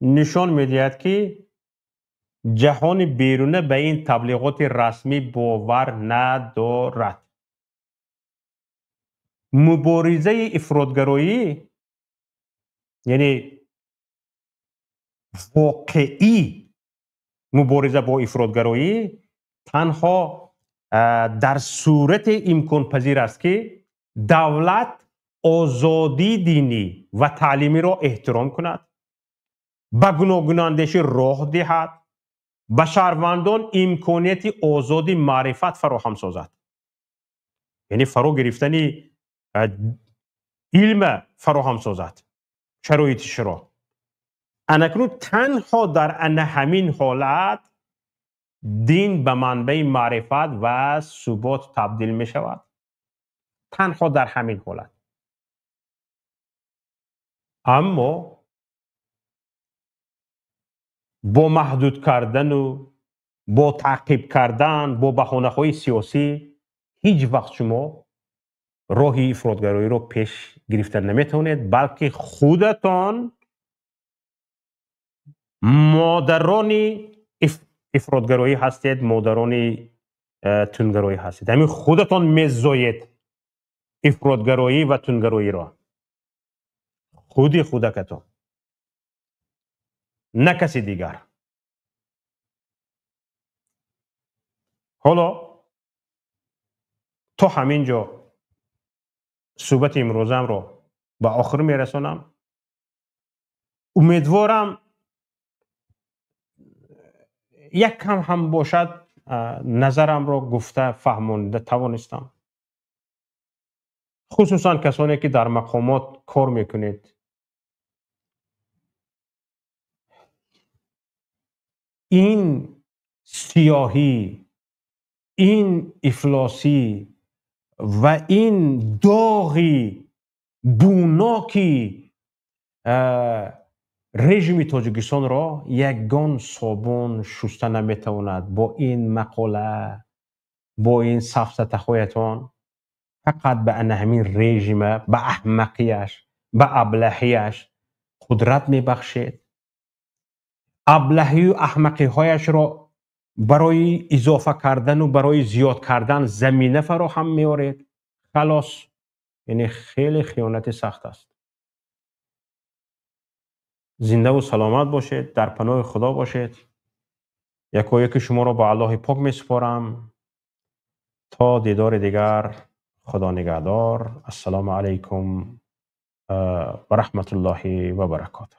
нишон медиҳад, ки ҷаҳони беруна ба ин таблиғоти расмӣ бовар надорад. Муборизаи ифротгароӣ, яъне воқеӣ мубориза бо ифротгароӣ танҳо дар сурате имконпазир аст, ки давлат озодии динӣ ва таълимиро эҳтиром кунад, ба гуногунандешӣ роҳ диҳад, ба шаҳрвандон имконияти озоди маърифат фароҳам созад, яъне фаро гирифтани илма фароҳам созад шароитишро. Анакнун танҳо дар ана ҳамин ҳолат дин ба манбаи маърифат ва субот табдил мешавад. Танҳо дар ҳамин ҳолат. Аммо бо маҳдуд кардану бо таъқиб кардан, бо баҳонаҳои сиёсӣ ҳеҷ вақт шумо роҳи ифротгароиро пеш гирифта наметавонед, балки худатон модарони ифротгароӣ ҳастед, модарони тундгароӣ ҳастед. Ҳамин худатон мезоед ифротгароӣ ва тундгароиро. Худи худакатон, на каси дигар. Ҳоло то ҳамин ҷо суҳбати имрӯзамро ба охир мерасонам. Умедворам як кам ҳам бошад назарамро гуфта фаҳмонида тавонистам. Хусусан касоне ки дар мақомот кор мекунед. Ин сиёҳӣ, ин ифлосӣ ва ин доғи бӯноки режими Тоҷикистонро ягон собун шуста наметавонад. Бо ин мақола, бо ин сафсатаҳоятон фақат ба ана ҳамин режима, ба аҳмақияш, ба аблаҳияш қудрат мебахшед. Аблаҳию аҳмақиҳояшро барои изофа кардану барои зиёд кардан замина фароҳам меоред. Халос, яъне хеле хиёнати сахт аст. Зиндаву саломат бошед, дар паноҳи Худо бошед. Якояки шуморо ба Аллоҳи пок месупорам. То дидори дигар, Худо нигаҳдор. Ассалому алайкум ва раҳматуллоҳи ва баракотуҳ.